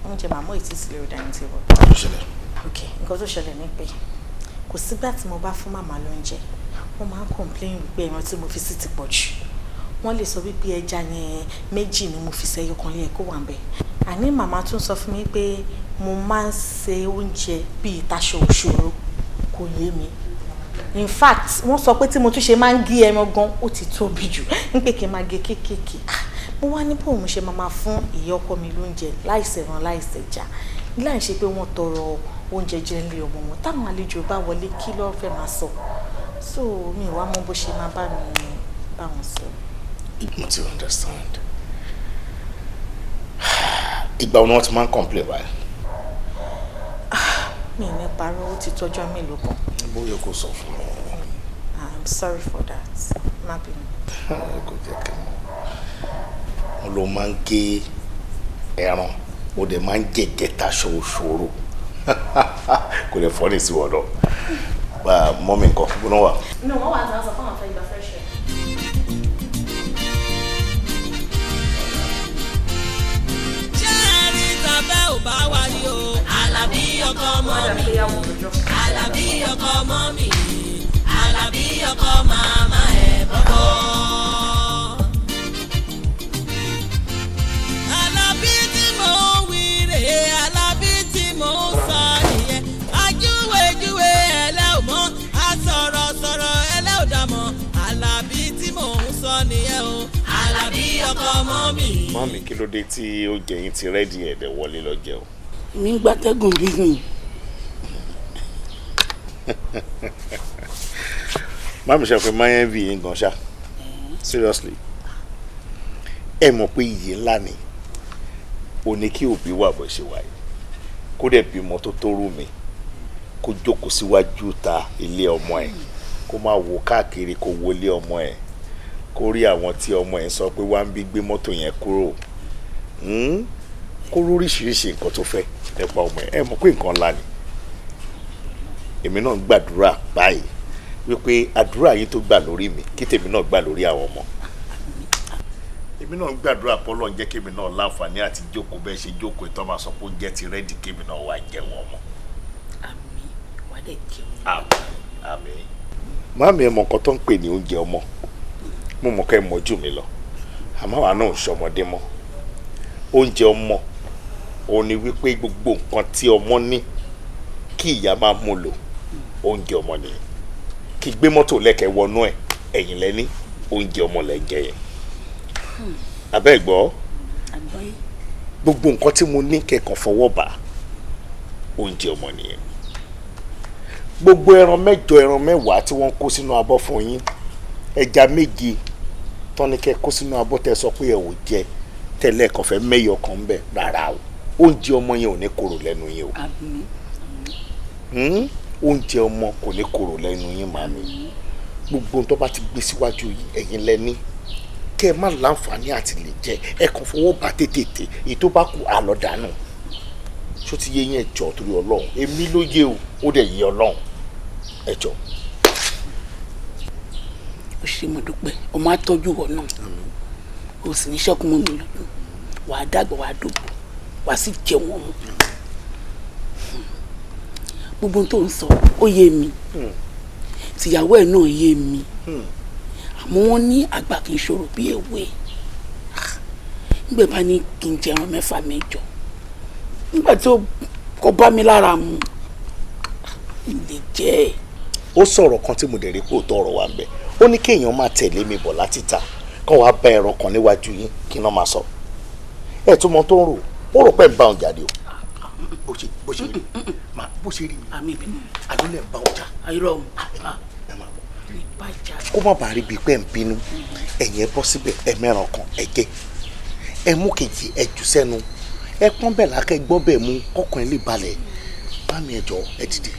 Oúnjẹ màmá ò tí sí lórí dining table. Kí ló ṣẹlẹ̀? Ok, nǹkan tó ṣẹlẹ̀ ni pé kò sígbà tí mo bá fún màmá lóúnjẹ, wọ́n máa ń complain wípé ẹran tí mo fi sí ti pọ̀ jù. Wọ́n lè sọ wípé ẹja yẹn méjì ni mo fi sẹ́yọ kan lé ẹ̀ kó wà ń bẹ̀. Àní màmá tún sọ fún mi pé mo máa ń se oúnjẹ bíi taṣọ òṣòro, kò yé mi. In fact, wọ́n sọ pé tí mo tún ṣe máa ń gé ẹran gan, ó ti tóbi jù, ń pé kí n máa gé kéékèèké. Mo wá ní bóun ṣe máa fún ìyá ọkọ mi lóúnjẹ láìsẹ̀ran láìsẹ̀já, láì ṣe pé wọ́n tọrọ oúnjẹ jẹ nílé ọmọ wọn. Táwọn àlejò bá wọlé, kí ló fẹ́ máa sọ? So mi wá mọ bó ṣe máa bá mi bá wọn sọ. Mo ti understand. Ìgbà wo ni wọ́n ti máa ń complain báyìí? Mi ò ní parọ́, ó ti tọ́jọ́ mélòó kan. Bóyá kò sọ fún mi. I'm sorry for that. Má bínú. Kò jẹ́ kí n mọ̀. Wọ́n ló máa ń gé ẹran, ó dẹ̀ máa ń jẹ̀jẹ̀ taṣọ òṣòro. Kò lè fọ́ ní sí wọn lọ. Bá a mọ́ mi nǹkan, gbóná wà. No, wọ́n wà ní àwọn sọ fún àwọn afẹ́ ìgbà fresh air. Ṣé ẹni tàbẹ́ ò bá wà ní o? Àlàbí ọkọ ọmọ mi. Àlàbí ọkọ ọmọ mi. Àlàbí ọkọ màmá ẹ̀ bọ́bọ́. Àlàbí tí mò ń wí rèé, Àlàbí tí mò ń sọ nìyẹn. Ajúwèjúwe ẹlẹ́ ò mọ̀, asọ̀rọ̀sọ̀rọ̀ ẹlẹ́ ò dà mọ̀. Àlàbí tí mò ń sọ nìyẹn o. Àlàbí ọkọ ọmọ mi. Mọ́mí, kí ló dé tí oúnjẹ yín ti ready ẹ̀dẹ̀ wọlé lọ jẹun? Mi ń gbàtẹ́gùn bí mi. Mami ṣe pé máa ń vi yín gan ṣá. Seriously. Ẹ mọ̀ pé iyì ńlá ni. O ní kí òbí wà bó ṣe wà yìí. Kó dẹ̀ bímọ tó tó rú mi. Kó jókòó síwájú ta ilé ọmọ ẹ̀. Kó máa wò káàkiri kó wọlé ọmọ ẹ̀. Kó rí àwọn tí ọmọ ẹ̀ sọ pé wá ń bí gbé mọ́tò yẹn kúrò. Kó lóríṣiríṣi nǹkan tó fẹ́ nípa ọmọ ẹ̀. Ẹ mọ̀ pé nǹkan ńlá ni. Èmi náà ń gbàdúrà báyìí wípé àdúrà yín tó gbà lórí mi kí tèmi náà gbà lórí àwọn ọmọ. Èmi náà ń gbàdúrà pọ́lọ́ ń jẹ́ kémi náà láǹfààní àti jókòó bẹ́ẹ̀ ṣe jókòó ìtọ́ máa sọ pé oúnjẹ ti ready kémi náà wá jẹun ọmọ. Àmín, wà á dẹ̀ jẹun. Àmín, àmín. Màámi, ẹ mọ nǹkan tó ń pè ní oúnjẹ ọmọ. Mo mọ̀ kẹ́ ẹ mọ̀ jù mí lọ. Àmọ́ àwa náà ò ṣọmọdé mọ́. Oúnjẹ ọmọ òun ni wípé gbogbo nǹkan tí ọmọ ní kí ìyá máa mú lò, oúnjẹ ọmọ nìyẹn. Kí gbé mọ́tò lẹ́kẹ̀ wọnú ẹ̀, ẹ̀yìn lẹ́ní, oúnjẹ ọmọ lẹ́ jẹ yẹn. Abẹ́ gbọ́, gbogbo nǹkan tí mo ní kẹ̀kàn fọwọ́ bà, oúnjẹ ọmọ nìyẹn. Gbogbo ẹran mẹ́jọ, ẹran mẹ́wàá tí wọ́n kó sínú abọ́ fún yín, ẹja méje tọ́ni kẹ́ kó sínú abọ́ tẹ́ sọ pé ẹ ò jẹ tẹ́lẹ̀ kàn fẹ́ mẹ́yọ kan ń bẹ̀ rárá o. Oúnjẹ ọmọ yẹn ò ní korò lẹ́nu yín o. Oúnjẹ ọmọ kò ní korò lẹ́nu yín màmí. Gbogbo tó bá ti gbé síwájú ẹ̀yin lẹ́ní kẹ́ ẹ má láǹfààní àti lè jẹ, ẹ kàn fọwọ́ bá tètè èyí tó bá kù àlọ́ dànù. Ṣó ti yé yín? Ẹ jọ̀ọ́ torí Ọlọ́run, èmi ló yé o, ó dẹ̀ yé Ọlọ́run. Ẹ jọ̀ọ́. Ó ṣe, mo dúpẹ́. Ọmọ àtọ́jú wọ̀ náà, o sì ní ṣẹ́kùn mọ́ mi lójú. Wàá dàgbà, wàá dògbò, wàá sì jẹun ọmọ. Gbogbo tó ń sọ ó yé mi, tìyàwó ẹ̀ náà yé mi, àmọ́ wọ́n ní àgbà kì í ṣòro bí ewé. Nígbà bá ní kí n jẹran mẹ́fà mẹ́jọ, nígbà tí ó kò bá mi lára mu, lè jẹ́ ẹ̀. Ó sọ̀rọ̀ kan tí mo dẹ̀ rí pé òótọ́ ọ̀rọ̀ wà ń bẹ̀. Ó ní kéèyàn máa tẹ̀lé mi bọ̀ láti ta kán wàá bá ẹran kan níwájú yín kí iná máa sọ. Ẹ tún mọ tó ń rò, ó rò pé ń bá òun jáde o. Bó ṣe rí bó ṣe rí mi, àmì ìbínú àlọ́ lẹ̀ ń bá òun jà. Ayọ̀rọ̀ o, ẹ máa bọ̀. Kó má bàa rí bíi pé ń bínú, ẹ̀yin ẹ bọ́ síbẹ̀, ẹ mẹ́ran kan ẹ jẹ, ẹ mú kejì ẹ jù sẹ́nu, ẹ pọ́n bẹ́ẹ̀ lákẹ́ gbọ́ bẹ́ẹ̀ mú kọ́kàn ẹ lè balẹ̀. Bámi ẹ jọ̀ọ́, ẹ dìde,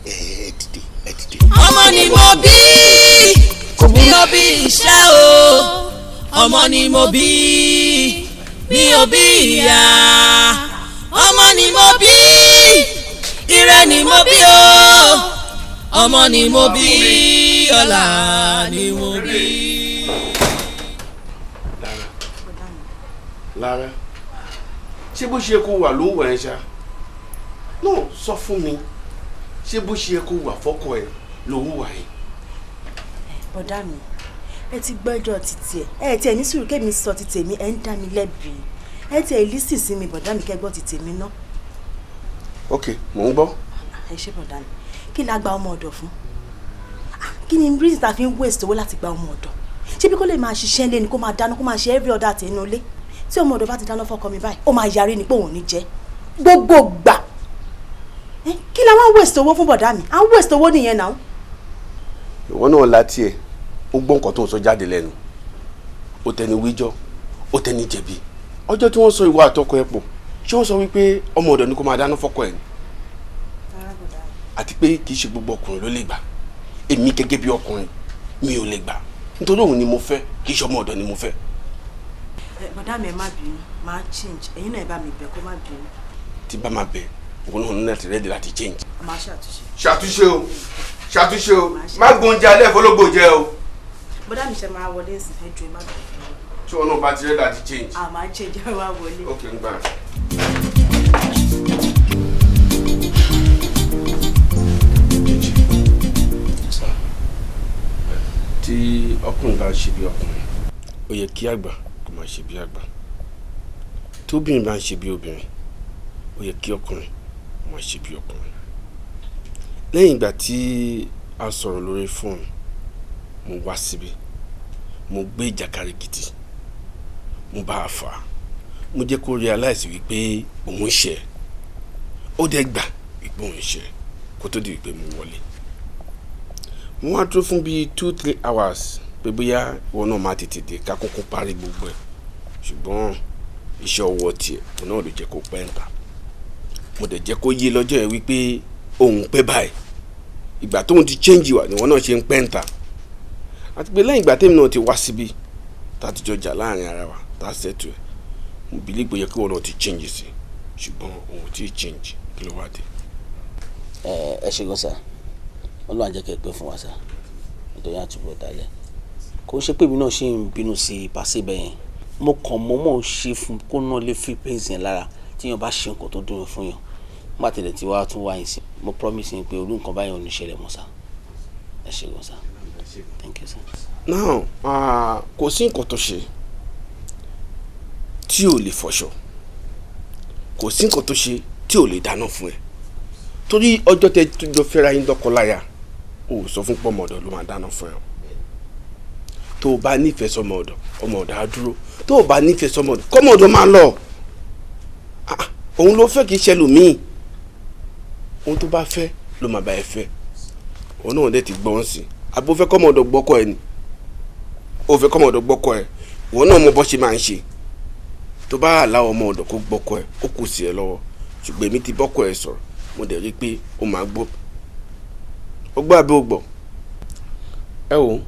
ẹ dìde, ẹ dìde. Ọmọ ni mo bí, mi ò bí iṣẹ́ o. Ọmọ ni mo bí, mi ò bí ìyá. Ọmọ ni mo bí, ire ni mo bí o. Ọmọ ni mo bí, ọlá ni mo bí. Lára, ṣé bó ṣe kó wà ló wà ẹ ṣá? No, sọ fún mi, ṣé bó ṣe kó wà fọ́kọ ẹ ló wà ẹ? Bọ̀dá mi, ẹ ti gbọ́jọ́ títí ẹ tiẹ̀ ní sùúrù kémi sọ ti tèmi, ẹ ń dá mi lẹ́bi. Ẹ tiẹ̀ lísì sí mi, bọ̀dá mi, kẹ́gbọ́ ti tèmi ná. Ok, mò ń gbọ́. Ẹ ṣé bọ̀dá mi, kí la gba ọmọ ọ̀dọ̀ fún? Kí ni reason ta fi ń waste owó láti gba ọmọ ọ̀dọ̀? Ṣé bí kó lè máa ṣiṣẹ́ lé ni, kó máa dáná, kó máa ṣe every other thing nínú ilé? Tí ọmọ ọ̀dọ̀ bá ti dáná fọ́kọ mi báyìí, ó máa yarí ni pé òun ò ní jẹ gbogbo gbà. Kí la wá waste owó fún, bọ̀dá mi? À ń waste owó nìyẹn náà. Ìwọ náà láti ẹ̀ ó gbọ́ nǹkan tó ń sọ jáde lẹ́nu. Ó tẹni wíjọ́, ó tẹni jẹ̀bi. Ọjọ́ tí wọ́n sọ ìwọ àtọkọ ẹ pọ̀, ṣé wọ́n sọ wípé ọmọ ọ̀dọ̀ ni kó máa dáná fọ́kọ ẹ̀ ni? Àti pé kì í ṣe gbogbo ọkùnrin ló lè gbà. Èmi gẹ́gẹ́ bí ọkùnrin mi ò lè gbà, nítorí òun ni mo fẹ́, kì í ṣe ọmọ ọ̀dọ̀ ni mo fẹ́. Bọ̀dá mi, ẹ má bínú, máa change. Ẹ̀yin náà ẹ bá mi bẹ̀ kó má bínú. Tí bá máa bẹ̀, òun náà ní láti ready láti change. Máa ṣàtúnṣe. Ṣàtúnṣe o, ṣàtúnṣe o, má gbóúnjẹ alẹ́ fọlọ́gbò jẹ o. Bọ̀dá mi, ṣe máa wọlé sí? Ẹ jọ̀ọ́, ẹ má bínú. Tí wọn náà bá ti ready láti change. A máa change, ẹ wá wọlé. Ok, ń gbà. Tí ọkùnrin bá ń ṣe bí ọkùnrin, ó yẹ kí àgbà kó máa ṣe bí àgbà. Tí obìnrin bá ń ṣe bí obìnrin, ó yẹ kí ọkùnrin kó máa ṣe bí ọkùnrin. Lẹ́yìn ìgbà tí a sọ̀rọ̀ lórí fóònù, mo wá síbi, mo gbé ìjàkadì gidi, mo bá a fà á, mo jẹ́ kó realize wípé òun ṣẹ̀. Ó dẹ̀ gbà wípé òun ṣẹ̀ kó tó di wípé mo wọlé. Mo wá dúró fún bíi 2-3 hours pé bóyá ìwọ náà máa tètè dé ká kúkú parí gbogbo ẹ̀, ṣùgbọ́n iṣẹ́ ọwọ́ tiẹ̀ òun náà ló jẹ́ kó pẹ́ ń ta. Mo dẹ̀ jẹ́ kó yé lọ́jọ́ yẹn wípé òun pẹ́ báyìí, ìgbà tóun ti change wà ni ìwọ náà ṣe ń pẹ́ ń ta. Àti pé lẹ́yìn ìgbà tèmi náà ti wá síbi tá a ti jọ jà láàrin ara wa, tá a settle ẹ̀, mo believe pé ó yẹ kí ìwọ náà ti change sí, ṣùgbọ́n òun ò tí ì change. Kí ló wá dé? Ẹ ṣe gan sir. Ọlọ́run á jẹ́ kẹ́ ẹ pẹ́ fún wa sir, nítorí àtúbọ̀ dalẹ̀. Kò ṣe pé èmi náà ṣe ń bínú sí pàṣẹ bẹ́ẹ̀ yẹn. Mo kàn mọ́mọ́ ṣe fún kó náà lè fi pains yẹn lára tí yẹn bá ṣe nǹkan tó dùn fún yàn. Nígbà tẹ̀lé tí wàá tún wáyé sí, mo promise yín pé olú nǹkan báyìí ò ní ṣẹlẹ̀ mọ́ sir. Ẹ ṣe gan sir, thank you sir. Now, kò sí nǹkan tó ṣe tí ò lè fọṣọ, kò sí nǹkan tó ṣe tí ò lè dáná fún ẹ, torí ọjọ́ tẹ tó jọ fẹ́ra yín lọ́kọ láya, o ò sọ fún pọ́mọ ọ̀dọ̀ ló máa dáná fún ẹ. Tó o bá nífẹ̀ẹ́ sọmọ ọ̀dọ̀, ọmọ ọ̀dọ̀ á dúró. Tó o bá nífẹ̀ẹ́ sọmọ ọ̀dọ̀, kọ́mọ ọ̀dọ̀ máa lọ. Ah, òun ló fẹ́, kì í ṣe ẹlòmíì. Ohun tó bá fẹ́ ló máa bá ẹ fẹ́. Òun náà dẹ̀ ti gbọ́n sí i. Àbó fẹ́ kọ́mọ ọ̀dọ̀ gbọ́kọ ẹ ni? O fẹ́ kọ́mọ ọ̀dọ̀ gbọ́kọ ẹ, ìwọ náà mọ bọ́ ṣe máa ń ṣe. Tó bá àláwọ̀ ọmọ ọ̀dọ̀ kó gbọ́kọ ẹ, ó kù sí ẹ lọ́wọ́. Ṣùgbọ́n èmi ti bọ́kọ ẹ sọ̀rọ̀, mo dẹ̀ rí i pé ó máa gbọ́. Ó gbọ́ àbí ó gbọ́? Ẹ wò,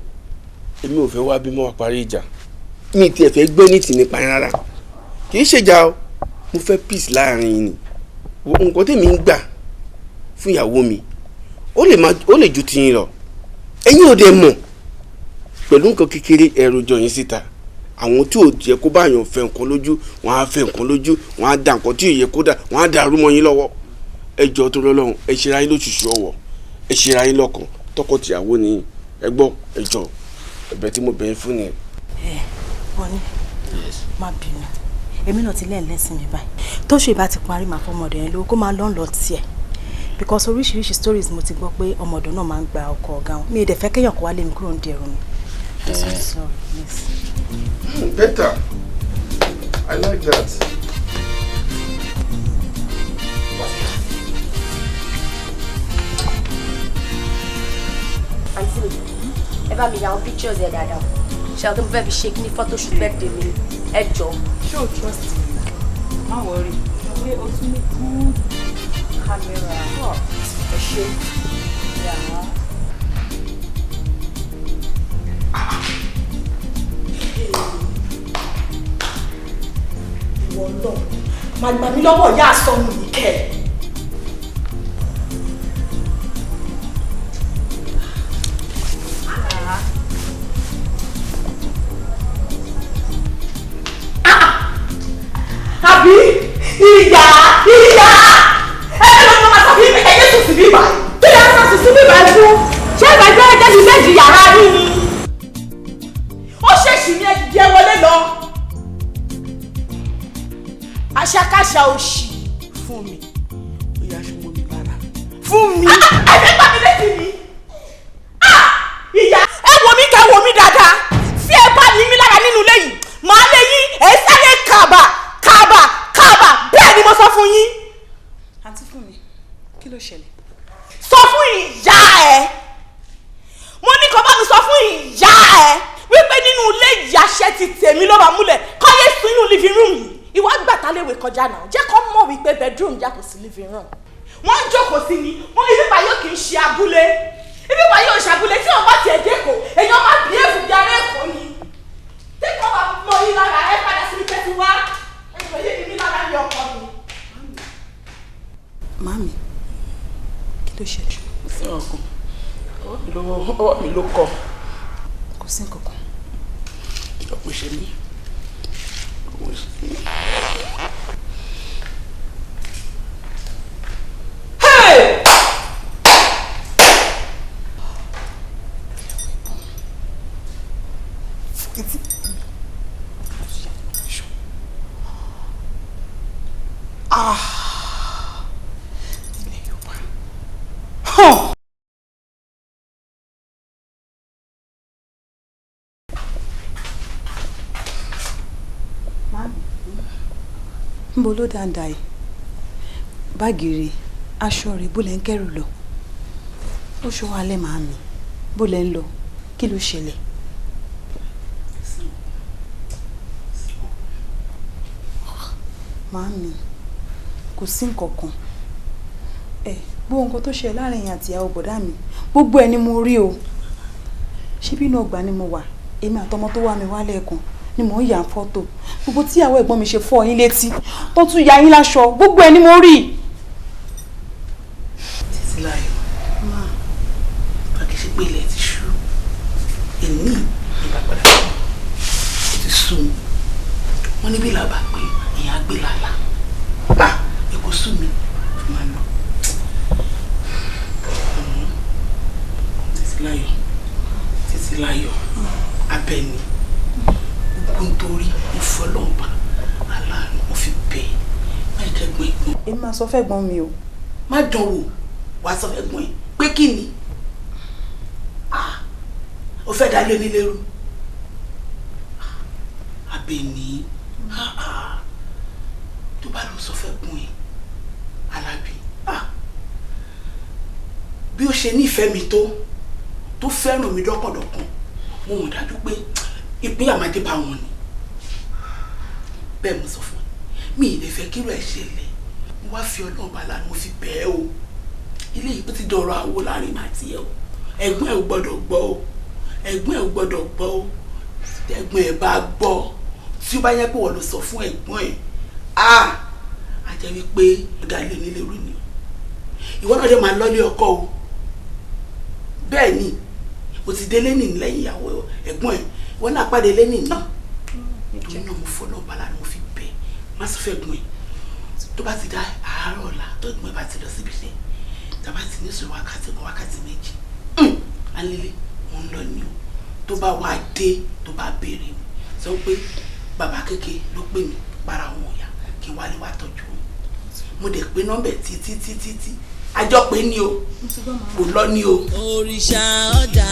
èmi ò fẹ́ wá bímọ wá parí ìjà. Mi tiẹ̀ fẹ́ gbé ní tì nípa yín rárá. Kì í ṣèjà o, mo fẹ́ peace láàrin yín ni. Nǹkan tèmi ń gbà fún ìyàwó mi, ó lè ju tiyín lọ. Ẹ̀yin ò dẹ̀ mọ̀, pẹ̀lú nǹkan kékeré, ẹrù jọ yín síta. Àwọn tí ò jẹ́ kó bá yàn fẹ́ nǹkan lójú, wọ́n á fẹ́ nǹkan lójú, wọ́n á da nǹkan tí ò yẹ kó dà, wọ́n á dàrú mọ́ yín lọ́wọ́. Ẹ jọ, tó lọ́lọ́run, ẹ ṣera yín lóṣooṣù ọwọ́, ẹ ṣera yín lọ́kàn. Tọkọ-tìyàwó ni ẹ gbọ́. Ẹ jọ, ẹ̀bẹ̀ tí mo bẹ̀ yín fún ni. Ẹ wọ́n ní má bínú, èmi náà ti lẹ́ẹ̀lẹ́sìn mi báyìí. Tóṣù ìbá ti parí, màá fọmọdé yẹn lówó kó máa lọ́n lọ tiẹ̀, because oríṣiríṣi stories mo ti gbọ́ pé ọmọdé náà máa ń gba ọkọ ọ̀gá wọn. Mi ì dẹ̀ fẹ́ kéèyàn kó wá lé mi kúrò ní ẹrù mi. I'm so sorry, please. Better. I like that. Àǹtí mi, ẹ bá mi ya àwọn pictures ẹ dáadáa. Ṣe àwọn tó ń fẹ́ fi ṣe kí ní photoshoot birthday mi, ẹ jọ. Ṣé o trust me? Má worry pé o tún ní good camera. Ẹ ṣe. Yeah. Ìwọ náà máa gbà mí lọ́wọ́ ìyá àsọnù yìí kẹ́ ẹ̀. Àbí ìyá, ìyá ẹ ló ń máa sọ fún mi, ẹyẹ sùn sí bíbá kí lè sọ sùn sí bíbá fún? Ṣé ìgbàgbọ́ ẹgbẹ́ mi méjì yàrá yín ni? Ó ṣèṣì ní ẹdìdí ẹ wọlé lọ. Àṣàkáṣà òṣì Fún mi, ó yà ṣe mọ́ mi lára fún mi. Ẹ fẹ́ gbà mí létí mi. Ìyá, ẹ wo mi, kẹ́ wo mi dáadáa. Tí ẹ bá ní mi lára nínú ilé yìí, màá lé yín, ẹ sáré kàbà kàbà kàbà. Bẹ́ẹ̀ ni mo sọ fún yín. Àǹtí fún mi, kí ló ṣẹlẹ̀? Sọ fún ìyá ẹ, mo ní ti tèmi ló máa múlẹ̀ kọ́yé sínú living room yìí. Ìwà gbàtà léwe kọjá náà, jẹ́ kó mọ̀ wípé bedroom yàtọ̀ sí living room. Wọ́n ń jókòó sí ni, wọ́n ibi báyọ̀ kì í ṣe abúlé. Ibi báyọ̀ ṣàbúlé tí wọ́n bá tiẹ̀ dẹ́kọ̀, èèyàn máa bí èèfù bí ará Èkó ni. Tẹ́kọ̀ọ́ bá mọ yín lára ẹ padà síbi tẹ́tí wá. Ẹ̀jọ̀ yé mi lára ní ọkọ mi. Màámi, kí ló ṣẹlẹ̀? Kò sí nǹkan. Ọwọ́ mi ló kọ. Kò sí nǹkan kan. Kò ṣe mí. Kò ṣe mí. Ah! Ilẹ̀ Yorùbá. Huh! Nbo ló dáadáa yìí? Báàgì rẹ̀, aṣọ rẹ̀, bó lẹ ń kẹ́rù lọ? Ó ṣọwọ́ alẹ́ màámi, bó lẹ ń lọ? Kí ló ṣẹlẹ̀? Màámi, kò sí nǹkan kan. Ẹ gbogbo nǹkan tó ṣe láàrin ẹ̀yin àti ìyàwó bọ̀dá mi, gbogbo ẹ̀ ni mo rí o. Ṣé bí inú ọgbà ni mo wà? Èmi àtọmọ tó wá mi wá lẹ́ẹ̀kan ni mò ń yà fọ́tò. Gbogbo tíyàwó ẹ̀gbọ́n mi ṣe fọ́ yín létí, tó tún ya yín láṣọ, gbogbo ẹ̀ ni mo rí. Títílayọ̀, bá kì í ṣe pé ilẹ̀ ti ṣú, èmi ìgbà padà ó ti sú mi. Wọ́n ní bí làbà pé ìyá gbé làlà. Èkó sú mi fi máa lọ. Títílayọ̀, Títílayọ̀, Abẹ́ni, ogun torí mo fọlọ́ǹba aláàánú mo fi bẹ̀ ẹ́ má jẹ́ gbọ́n ẹ̀gbọ́n. Èmi máa sọ fẹ́gbọ́n mi o. Má dán wò, wàá sọ fẹ́gbọ́n ẹ̀ pé kí ni? O fẹ́ dalé onílé rú. Abẹ́ni, tó bá lọ sọ fẹ́gbọ́n ẹ̀ Alábí, bí ó ṣe nífẹ̀ẹ́ mi tó fẹ́ràn mi dọ́kàndọ́kàn, mo mọ̀ dájú pé ìpínyà máa dé bá wọn ni. Bẹ́ẹ̀ mo sọ fún ẹ, mi ì lè fẹ́ kírò ẹ̀ ṣẹlẹ̀. Mo wá fi Ọlọ́run bá lánàá, mo fi bẹ̀ ẹ́ o. Ilé yìí ó ti dọ̀rọ̀ àwo láàrin màá ti ẹ o. Ẹ̀gbọ́n ẹ̀ ò gbọ́dọ̀ gbọ́ o. Ẹ̀gbọ́n ẹ̀ ò gbọ́dọ̀ gbọ́ o. Ẹ̀gbọ́n ẹ̀ bá gbọ́, tí ó bá yẹ pé wọ́n lọ sọ fún ẹ̀gbọ́n ẹ̀, á jẹ́ wípé ọ̀gá ilé nílé rú ni o. Ìwọ náà dẹ̀ máa lọ́lé ọkọ o. Bẹ́ẹ̀ ni, o ti délé nì lẹ́yìn ìyàwó ẹ̀gbọ́n ẹ̀, ìwọ náà pàdé lẹ́nì ní. Torí náà mo fọlọ́ bala ni mo fi bẹ̀, má sọ fẹ́ gbọ́n ẹ̀. Tó bá ti dá àárọ̀ ọ̀la, tó ẹ̀gbọ́n ẹ̀ bá ti lọ síbi iṣẹ́, tá bá ti ní sùn wákàtí kan wákàtí méjì, alẹ́lẹ́ mo ń lọ ní o. Tó bá wá dé, tó bá béèrè mi, sọ pé bàbá kékeré ló pè mí para òun ọ̀yà kí n wálé wá tọ́jú òun. Mo dẹ̀ pé nọ́mbẹ̀ títí títí tí àjọ pé ní o, kò lọ ní o. Òrìṣà ọjà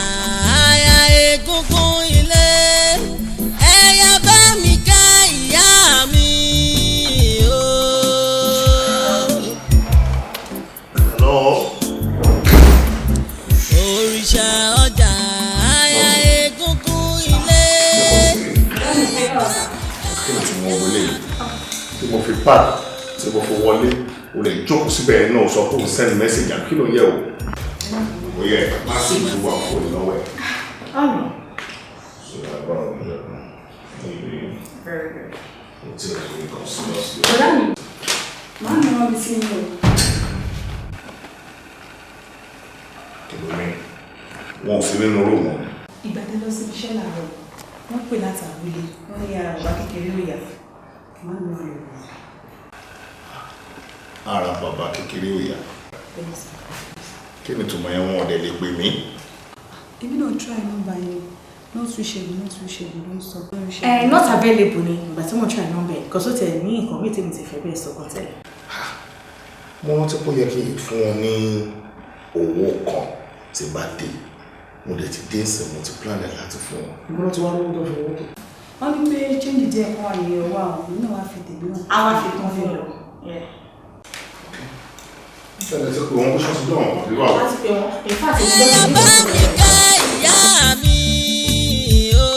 aya egungun ilé, ẹ̀yà bá mi ká ìyá mi o. Hello. Òrìṣà ọjà aya egungun ilé. Kí ni tí mo wọlé yìí? Tí mo fi park, tí mo fi wọlé, o lè jókòó síbẹ̀ náà sọ pé o send message àbí kí ló yẹ o? Ó yẹ má sì ju wà fóònù lọ́wọ́ ẹ̀. Very good. Bọ̀dá mi, màá mi rán mi sí yín o. Kí ló ní? Wọn ò sí nínú rúùmù. Ìgbà tẹ́ lọ síbi iṣẹ́ làárọ̀, wọ́n pè láti abúlé, wọ́n ní ara bàbá kékeré ò yá. Màá mi rán lọ. Ara bàbá kékeré ò yá. Kí ni tùmọ̀ yẹn wọn ọ̀dẹ̀ lè pè mí? Èmi náà try nọ́mbà yẹn, not reachable, not reachable ló ń sọ. Not available ni ìgbà tí mo try nọ́mbà ẹ̀, kò só tẹ̀ ní nǹkan mi tèmi ti fẹ́ bẹ́ẹ̀ sọ kan tẹ́lẹ̀. Mo rántí pé ó yẹ kí n fún wọn ní owó kan tí bá dé. Mo dẹ̀ ti dé ìsìn, mo ti plan ẹ̀ láti fún wọn. Ìgbọ́n náà ti wá lówó tó fi owó tó. Wọ́n ní pé change díẹ̀ kan wà ní ọwọ́ àwọn, èmi náà wá fi tèmi náà. Àwa fi tán fún lọ. Ṣẹlẹ̀ sí pé wọ́n kó ṣọ́ọ̀ṣì dán àbí wà. Láti pé wọ́n, in fact, èmi Ẹ̀yà bá mi ká ìyá mi o.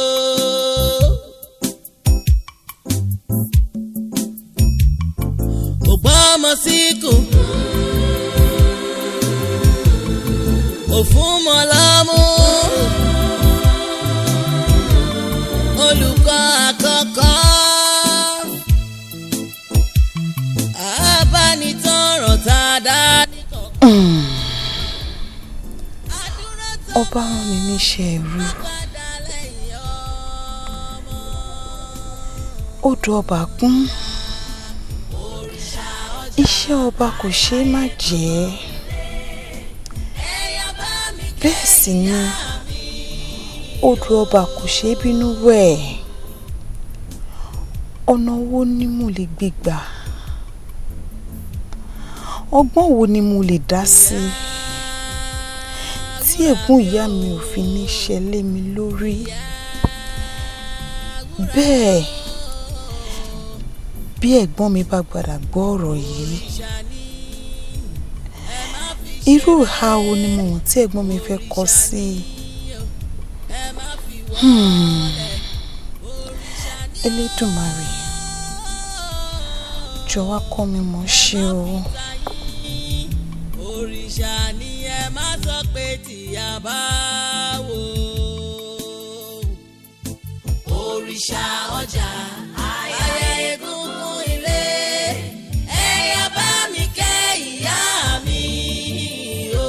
síkùn, òfun mọ́ lọ́mú. Olùkọ́ àkọ́kọ́, abánitọ́rọ̀ tá a dá. Ọba rán mi níṣẹ́ ẹrú, odò ọba kún, iṣẹ́ ọba kò ṣeé má jẹ́. Bẹ́ẹ̀ sì ni odò ọba kò ṣeé bínú wẹ̀. Ọ̀nà wo ni mo lè gbé gbà? Ọgbọ́n wo ni mo lè dá sí tí ègún ìyá mi ò fi ní ṣẹlẹ̀ mi lórí? Bẹ́ẹ̀ bí ẹ̀gbọ́n mi bá gbàdà gbọ́ ọ̀rọ̀ yìí, irú ìhà wo ni mo mọ̀ tí ẹ̀gbọ́n mi fẹ́ kọ sí? Elédùmarè, jọ̀wọ́ wá kọ́ mi mọ̀ ṣe o. Òrìṣà ni ẹ má sọ pé tìyà bá wò. Òrìṣà ọjà, ayé egungun ilé, ẹ̀yà bá mi kẹ́ ìyá mi o.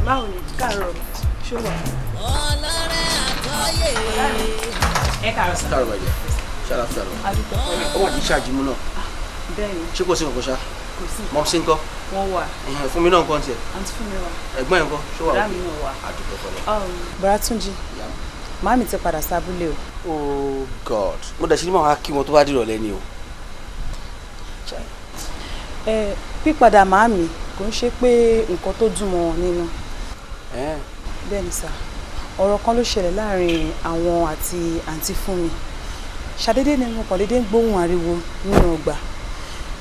Báwo ni? Káàárọ̀, ṣó wà? Ọlọ́rẹ́ àtọ́yè. Ẹ káàárọ̀ sà. Káàárọ̀ bàjẹ́, ṣáà fẹ́ lọ. Ó wà ní ṣáàjìmú náà. Bẹ́ẹ̀ni. Ṣé kò sí nǹkan ṣá? Kò sí. Mọ̀mísí ńkọ́? Wọ́n wà. Fún mi náà nǹkan tiẹ̀. Àǹtí fún mi wà. Ẹ̀gbọ́n ẹ̀ ńkọ́? Ṣó wà? Bọ̀dá mi náà wà. Àdúgbò fọlọ́. Bọ̀dá Túnjí, màámi ti padà sábúlé o. Oh God, mo dẹ̀ ṣe ní màá kí wọn tó bá dìrọ̀lẹ́ ni o. Ẹ pípadà màámi kò ń ṣe pé nǹkan tó dùn mọ́ wọn nínú. Bẹ́ẹ̀ni sà, ọ̀rọ̀ kan ló ṣẹlẹ̀ láàrin àwọn àti àǹtí Fúnmi. Ṣàdédé ni mo kàn dédé ń gbóhùn ariwo nínú ọgbà.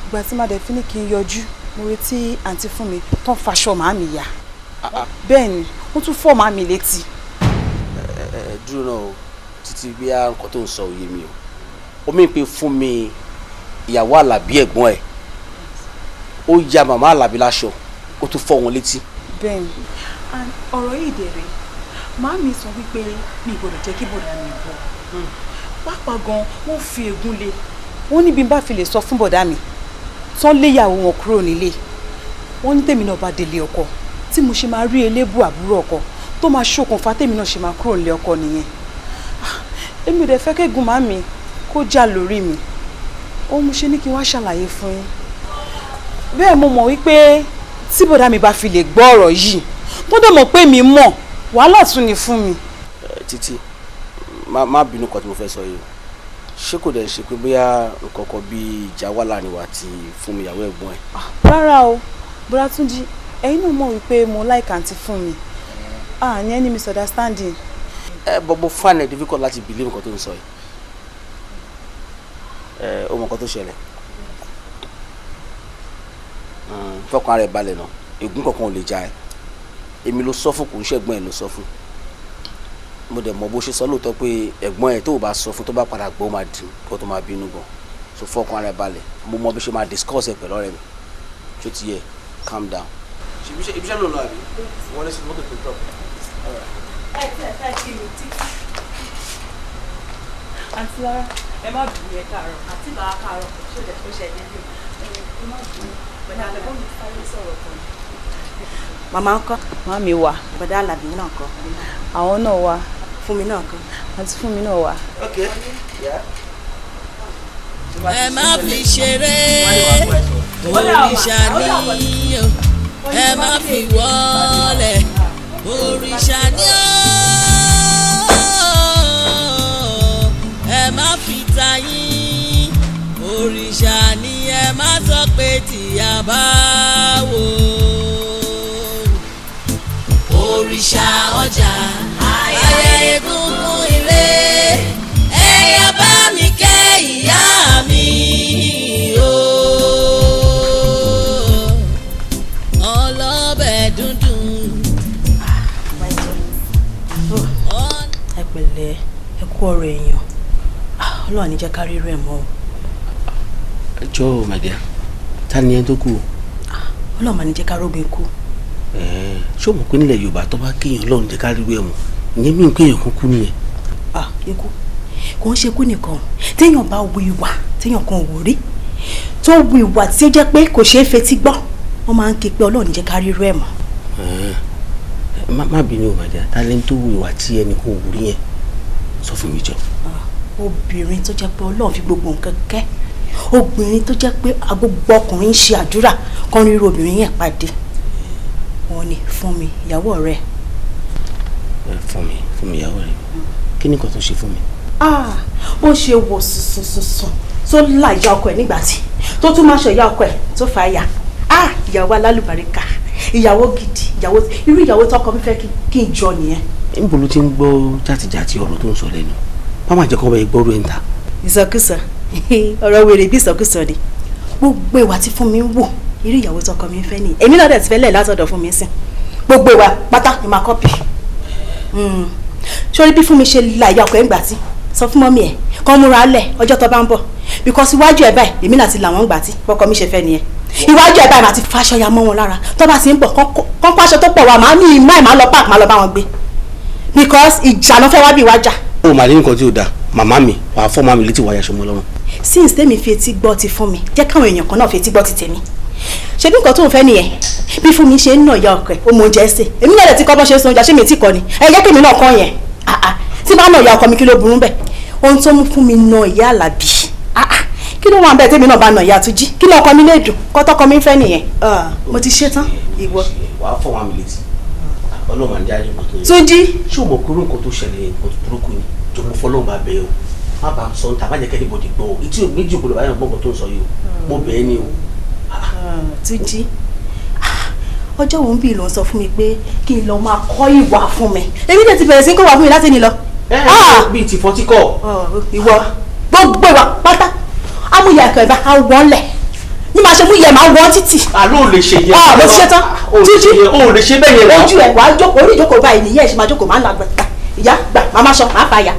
Ìgbà tí màá dẹ̀ fi ní kí n yọjú, mo retí àǹtí Fúnmi tó ń faṣọ màámi ya. Bẹ́ẹ̀ ni, wọ́n tún fọ́ màámi létí. Ẹ dúró náà o, títí bí a nǹkan tó ń sọ òye mi o. Omi ń pe Fúnmi ìyàwó Àlàbí ẹ̀gbọ́n ẹ̀. Ó ya màmá Àlàbí láṣọ, ó tún fọ́ wọn létí. Bẹ́ẹ̀ ni, ọ̀rọ̀ yìí dẹ̀rẹ̀, màámi sọ wípé mi gbọ́dọ̀ jẹ́ kí bọ̀dá mi bọ̀. Pàápàá gan, wọ́n fi ègún lé. Wọ́n ní bí n bá fi lè sọ fún bọ̀dá mi tán léyàwó wọn kúrò nílé, wọ́n ní tèmi náà bá délé ọkọ tí mo ṣe máa rí elébù àbúrò ọkọ tó máa ṣokùnfà tèmi náà ṣe máa kúrò nílé ọkọ nìyẹn. Èmi ò dẹ̀ fẹ́ kégun màámi kó jà lórí mi, ó mú ṣe ní kí n wá ṣàlàyé fún yín. Bẹ́ẹ̀ mo mọ̀ wípé tí bọ̀dá mi bá fi lè gbọ́ ọ̀rọ̀ yìí tó dẹ̀ mọ̀ pé mi mọ̀, wàhálà tún ni fún mi. Títí, má bínú kan tí mo fẹ́ sọ yìí o. Ṣé kò dẹ̀ ṣe pé bóyá nǹkan kan bíi ìjà wà láàrin wa àti Fúnmi ìyàwó ẹ̀gbọ́n ẹ̀? Rárá o, Bọ́lá Túnjí, ẹ̀yin náà mọ̀ wípé mo like àǹtí Fúnmi. Ah, ní any misunderstanding. Ẹ bọ́ mo find it difficult láti believe nǹkan tó ń sọ yìí. Ẹ ó mọ nǹkan tó ṣẹlẹ̀. Fọkàn ara ẹ̀ balẹ̀ náà, ègún kankan ò lè ja ẹ. Èmi ló sọ fún, kò ń ṣẹ̀gbọ́n ẹ̀ ló sọ fún. Mo dẹ̀ mọ̀ bó ṣe sọ lóòótọ́ pé ẹ̀gbọ́n ẹ̀ tó o bá sọ fún tó bá padà gbọ́ máa dùn kó tó máa bínú gan. So fọkàn ara ẹ̀ balẹ̀, mo mọ bí ṣe máa discuss ẹ̀ pẹ̀lú ọ̀rẹ́ mi. Ṣó ti yẹ, calm down. Ibiṣẹ́ ló lọ àbí? Wọlé sí mọ́tò tó drop. Ẹ tí ẹ fẹ́ kí mi títí. Àǹtí Lára, ẹ má bínú, ẹ káàárọ̀. Àǹtí Lára káàárọ̀, ṣó jẹ́ kó ṣe ẹ nílé. Ẹ má bínú, pẹ̀lú àlẹ́bọ̀n mi sáré sọ̀rọ̀ kan. Màmá ńkọ́? Màmí wà. Bọ̀dá Àlàbí náà ńkọ́? Àwọn náà wà. Fúnmi náà ńkọ́? Àǹtí Fúnmi náà wà. Okay. Yeah. Ẹ má fi ṣeré, òrìṣà ni o, ẹ má fi wọlé, òrìṣà ni o, ẹ má fi tayín, òrìṣà ni ẹ má sọ pé tìyà bá wò. Òrìṣà ọjà, ayé egungun ilé, ẹ̀yà bá mi kẹ́ ìyá mi o. Ọlọ́bẹ̀ dúndùn. Ẹ pẹ̀lẹ́, ẹ kú ọ̀rọ̀ èèyàn. Ọlọ́run ní jẹ́ ká rírú ẹ̀ mọ́ o. Jọ̀ọ́ my dear, ta ni ẹni tó kú o? Ọlọ́run máa ní jẹ́ ká rógun ikú. Ṣé o mọ̀ pé nílẹ̀ Yorùbá tó bá kéèyàn Ọlọ́run jẹ́ ká rírú ẹ̀ mọ́, ìyẹn mí kéèyàn kan kú nìyẹn. Ah, ikú kò ń ṣe kú nìkan. Téèyàn bá wu ìwà téèyàn kan wò rí, tó wu ìwà tí ó jẹ́ pé kò ṣeé fetí gbọ́, wọ́n máa ń ké pé Ọlọ́run jẹ́ ká rírú ẹ̀ mọ́. Má bínú o my dear, ta lẹni tó wu ìwà tí ẹnì kan wò rí yẹn? Sọ fún mi jọ. Obìnrin tó jẹ́ pé Ọlọ́run fi gbogbo nǹkan kẹ́, obìnrin tó jẹ́ pé gbogbo ọkùnrin ń ṣe àdúrà kan rírú obìnrin yẹn pàdé, wọn ni Fúnmi, ìyàwó ọ̀rẹ́. Fúnmi ìyàwó rẹ, kí ni nǹkan tó ṣe fún mi? Ó ṣe wò sùnsùnsùn tó là ìyá ọkọ ẹ̀ nígbà tí tó tún máa ṣe ìyá ọkọ ẹ̀ tó fà á yà. Ìyàwó alálùbáríkà, ìyàwó gidi, ìyàwó irú ìyàwó tọkọ mi fẹ́ kí n jọ nìyẹn. Níbo ló ti ń gbọ́ játijàti ọ̀rọ̀ tó ń sọ lẹ́nu? Má má jẹ́ kó bẹ gbọ́rú ẹ̀ ń ta. Ìsọkúsọ, ọ̀rọ̀ wèrè bí ìsọkúsọ ni. Gbogbo ìwà tí Fúnmi ń wò, irú ìyàwó tọkọ mi fẹ́ nìyẹn. Èmi náà dẹ̀ ti fẹ́ lẹ̀ látọ̀dọ̀ Fúnmi sìn. Gbogbo ìwà pátá ni màá kọ́pì. Sórí bí Fúnmi ṣe la ìyá ọkọ ẹ̀ ń gbà tí sọ fún mọ́mí ẹ̀ kàn múra lẹ̀ ọjọ́ tó bá ń bọ̀, because iwájú ẹ̀ báyìí èmi náà ti là wọ́n gbà tí bọ́kọ mi ṣe fẹ́ nìyẹn. Iwájú ẹ̀ báyìí màá ti faṣọ ya mọ́ wọn lára, tó bá ti ń bọ̀ kán pàṣọ tó pọ̀ wá, màá ní ìmọ̀ ẹ̀ máa lọ park, máa lọ bá wọn gbé, because ìjà ló fẹ́ wá bí ìwájà. Ó mà ní nǹkan tí ò dáa, màmá mi wàá fọ́ màmí létí wàá yaṣọ mọ́ lọ́rùn. Since tèmi fi etí gbọ́ ti fún mi, jẹ́ káwọn èèyàn kan náà fi etí gbọ́ ti tèmi. Ṣebí nǹkan tó ń fẹ́ nìyẹn. Bí Fúnmi ṣe ń nà ìyá ọkọ ẹ̀, ó mọ oúnjẹ ṣe. Èmi náà lè ti kọ́ bọ́ ṣe ń sun oúnjẹ, ṣé mi ti kọ́ ni? Ẹ jẹ́ kèmi náà kọ́ yẹn. Tí bá nà ìyá ọkọ mi kí ló burú bẹ́ẹ̀? Ohun tó mú fún mi nà ìyá Àlàbí, kí ló wà ń bẹ́ẹ̀ tèmi náà bá nà ìyá Túnjí? Kí ló ọkọ mi lè dùn? Kọ́ tọkọ mi ń fẹ́ nìyẹn. Mo ti ṣe tán. Ìwọ. Wàá fọ́ màmí létí. Ọlọ́run àti ayé nǹkan tó yẹ. Túnjí. Ṣé o mọ̀ pé nǹkan tó ṣẹlẹ̀ nǹkan tó burúkú ni? Jọ mo fọlọ́run bá bẹ̀ o. Má bàa sọ níta, má jẹ́ kẹ́ni bòdì gbọ́ o. Etí méjì ògbóló báyọ̀ gbọ́ nǹkan tó ń sọ yìí o. Mo bẹ̀ ẹ́ ni o. Túnjí, ọjọ́ wo ń bí ló ń sọ fún mi pé kí n lọ máa kọ́ ìwà fún mi? Èmi lè ti bẹ̀rẹ̀ sí kó wà fún mi láti ní lọ. Bíi ti fọtí kọ. Ìwọ gbogbo ìwà pátá amúyẹ ẹ̀kọ́ ìbá àwọn lẹ̀ ní máa ṣe mú yẹ máa wọ́n títì. Àló ò lè ṣe yẹn. Mo ti ṣe tán. Túnjí, o lè ṣe bẹ́ẹ̀ yẹn. Ojú ẹ̀ wàá jókòó orí ìjókòó báyìí nìyẹn ẹ̀ ṣe máa jókòó máa ń lọ àgbà ìyá gbà máa máa sọ máa fà yà.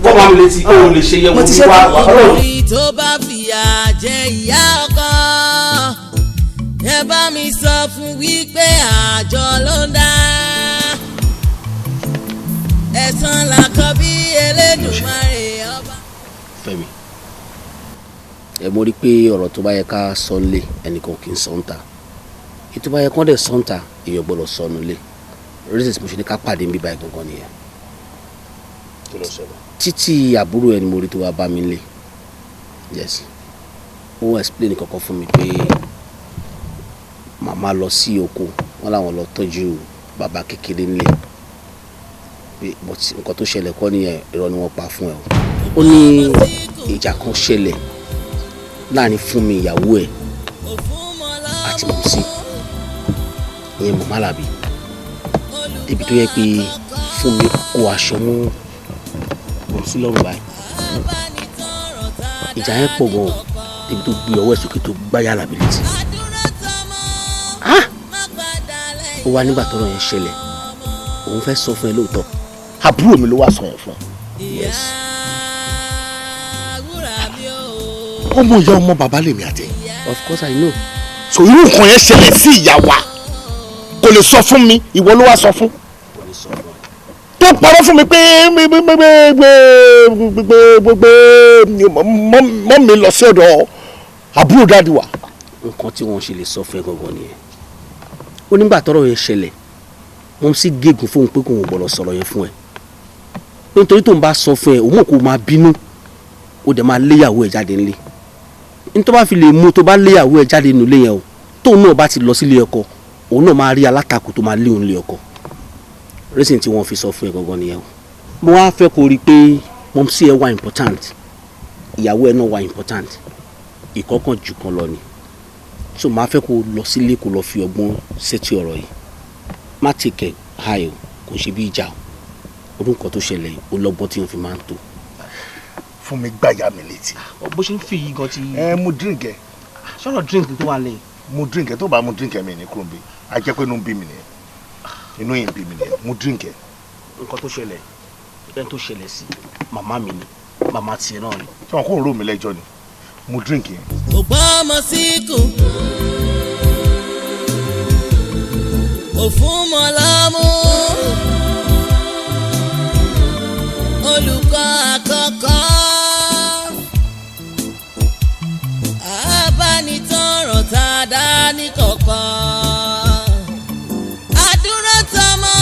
Wọ́n máa mi létí o lè ṣe yẹn. Mo ti ṣe tán. Orí tó bá fìyà jẹ ìyá ọkọ, ẹ bá mi sọ fún wípé àjọ ló ń dá. Ẹ̀san làkọ bí Elédùmarè ọba. Fẹ́mi, ẹ mo rí i pé ọ̀rọ̀ tó bá yẹ ká sọ nílé ẹnìkan kì í sọ ń ta, ètò bá yẹ kán dẹ̀ sọ ń ta èèyàn gbọ́dọ̀ sọ nílé. Reasons mo ṣe ní ká pàdé ń bíbá ìgangan nìyẹn. Títí àbúrò ẹni mo rí tó wá bá mi lé, yes, ó explain kankan fún mi pé màmá lọ sí oko, wọn làwọn lọ tọ́jú bàbá kékeré nílé, but nǹkan tó ṣẹlẹ̀ kọ́ nìyẹn, irọ́ ni wọ́n pa fún ẹ o. Ó ní ìjà kan ṣẹlẹ̀ láàrin Fúnmi ìyàwó ẹ̀ àti mọ̀mísí, ìyẹn mọ̀má Àlàbí, débi tó yẹ pé Fúnmi kó aṣọ mú mọ̀mísí lọ́rùn báyìí. Ìjà yẹn pọ̀ gan-an débi tó gbé ọwọ́ ẹ̀ sókè tó gbáyà Àlàbí létí. Ó wá nígbà tọ́rọ̀ yẹn ṣẹlẹ̀, òun fẹ́ sọ fún ẹ lóòótọ́. Àbúrò mi ló wá sọ yẹn fún ẹ. Yes. Ọmọ ìyá ọmọ bàbá lèmi àti ẹ. Of course I know. So irú nǹkan yẹn ṣẹlẹ̀ sí ìyá wa, kò lè sọ fún mi, ìwọ ló wá sọ fún. Tó parọ́ fún mi pé mọ́ mi lọ sí ọ̀dọ̀ àbúrò dáàdì wa. Nǹkan tí wọ́n ṣe lè sọ fún ẹ gangan nìyẹn. Ó nígbà tọ́rọ̀ yẹn ṣẹlẹ̀, wọ́n sì gégùn fóun pé kò ń gbọ́dọ̀ sọ̀rọ̀ yẹn fún ẹ, nítorí tó ń bá sọ fún ẹ òun kò máa bínú, ó dẹ̀ máa léyàwó ẹ̀ jáde nílé. Nítorí bá fi lè mú tó bá léyàwó ẹ̀ jáde nílé yẹn o, tóun náà bá ti lọ sílé ọkọ, òun náà máa rí alátakò tó máa lé òun lé ọkọ. Reason tí wọ́n fi sọ fún ẹ gangan nìyẹn o. Mo wá fẹ́ kó rí i pé mọ̀mísí ẹ wà important, ìyàwó ẹ náà wà important, ìkọ̀kan jù kan lọ ni. So màá fẹ́ kó lọ sílé kó lọ fi ọgbọ́n ṣètì ọ̀rọ̀ yìí. Má take it high o, kò ṣe bí ìjà o. Orúkọ tó ṣẹlẹ̀ ó lọ́gbọ́n tí wọ́n fi máa ń tò. Fún mi gbàyà mi létí. Bó ṣe ń fi yìí gan ti. Ẹ mu drink ẹ. Sọ̀rọ̀ drink tó wà lẹ́yìn. Mu drink ẹ, tó bá mu drink ẹ mi ní kúrò bí. A jẹ́ pé inú ń bí mi nìyẹn. Inú yìí ń bí mi nìyẹn. Mu drink ẹ. Nǹkan tó ṣẹlẹ̀, ẹni tó ṣẹlẹ̀ sí màmá mi ni. Màmá tiẹ̀ náà ni. Ṣé wọn kò rò mí lẹ́jọ́ ni? Mo drink yẹn. Kò gbọ́ ọmọ síkù. Òfun mọ́ lọ́mú. Olùkọ́ àkọ́kọ́. Abánitọ́rọ̀ tá a dá ní kọ̀ọ̀kan. Àdúró tọmọ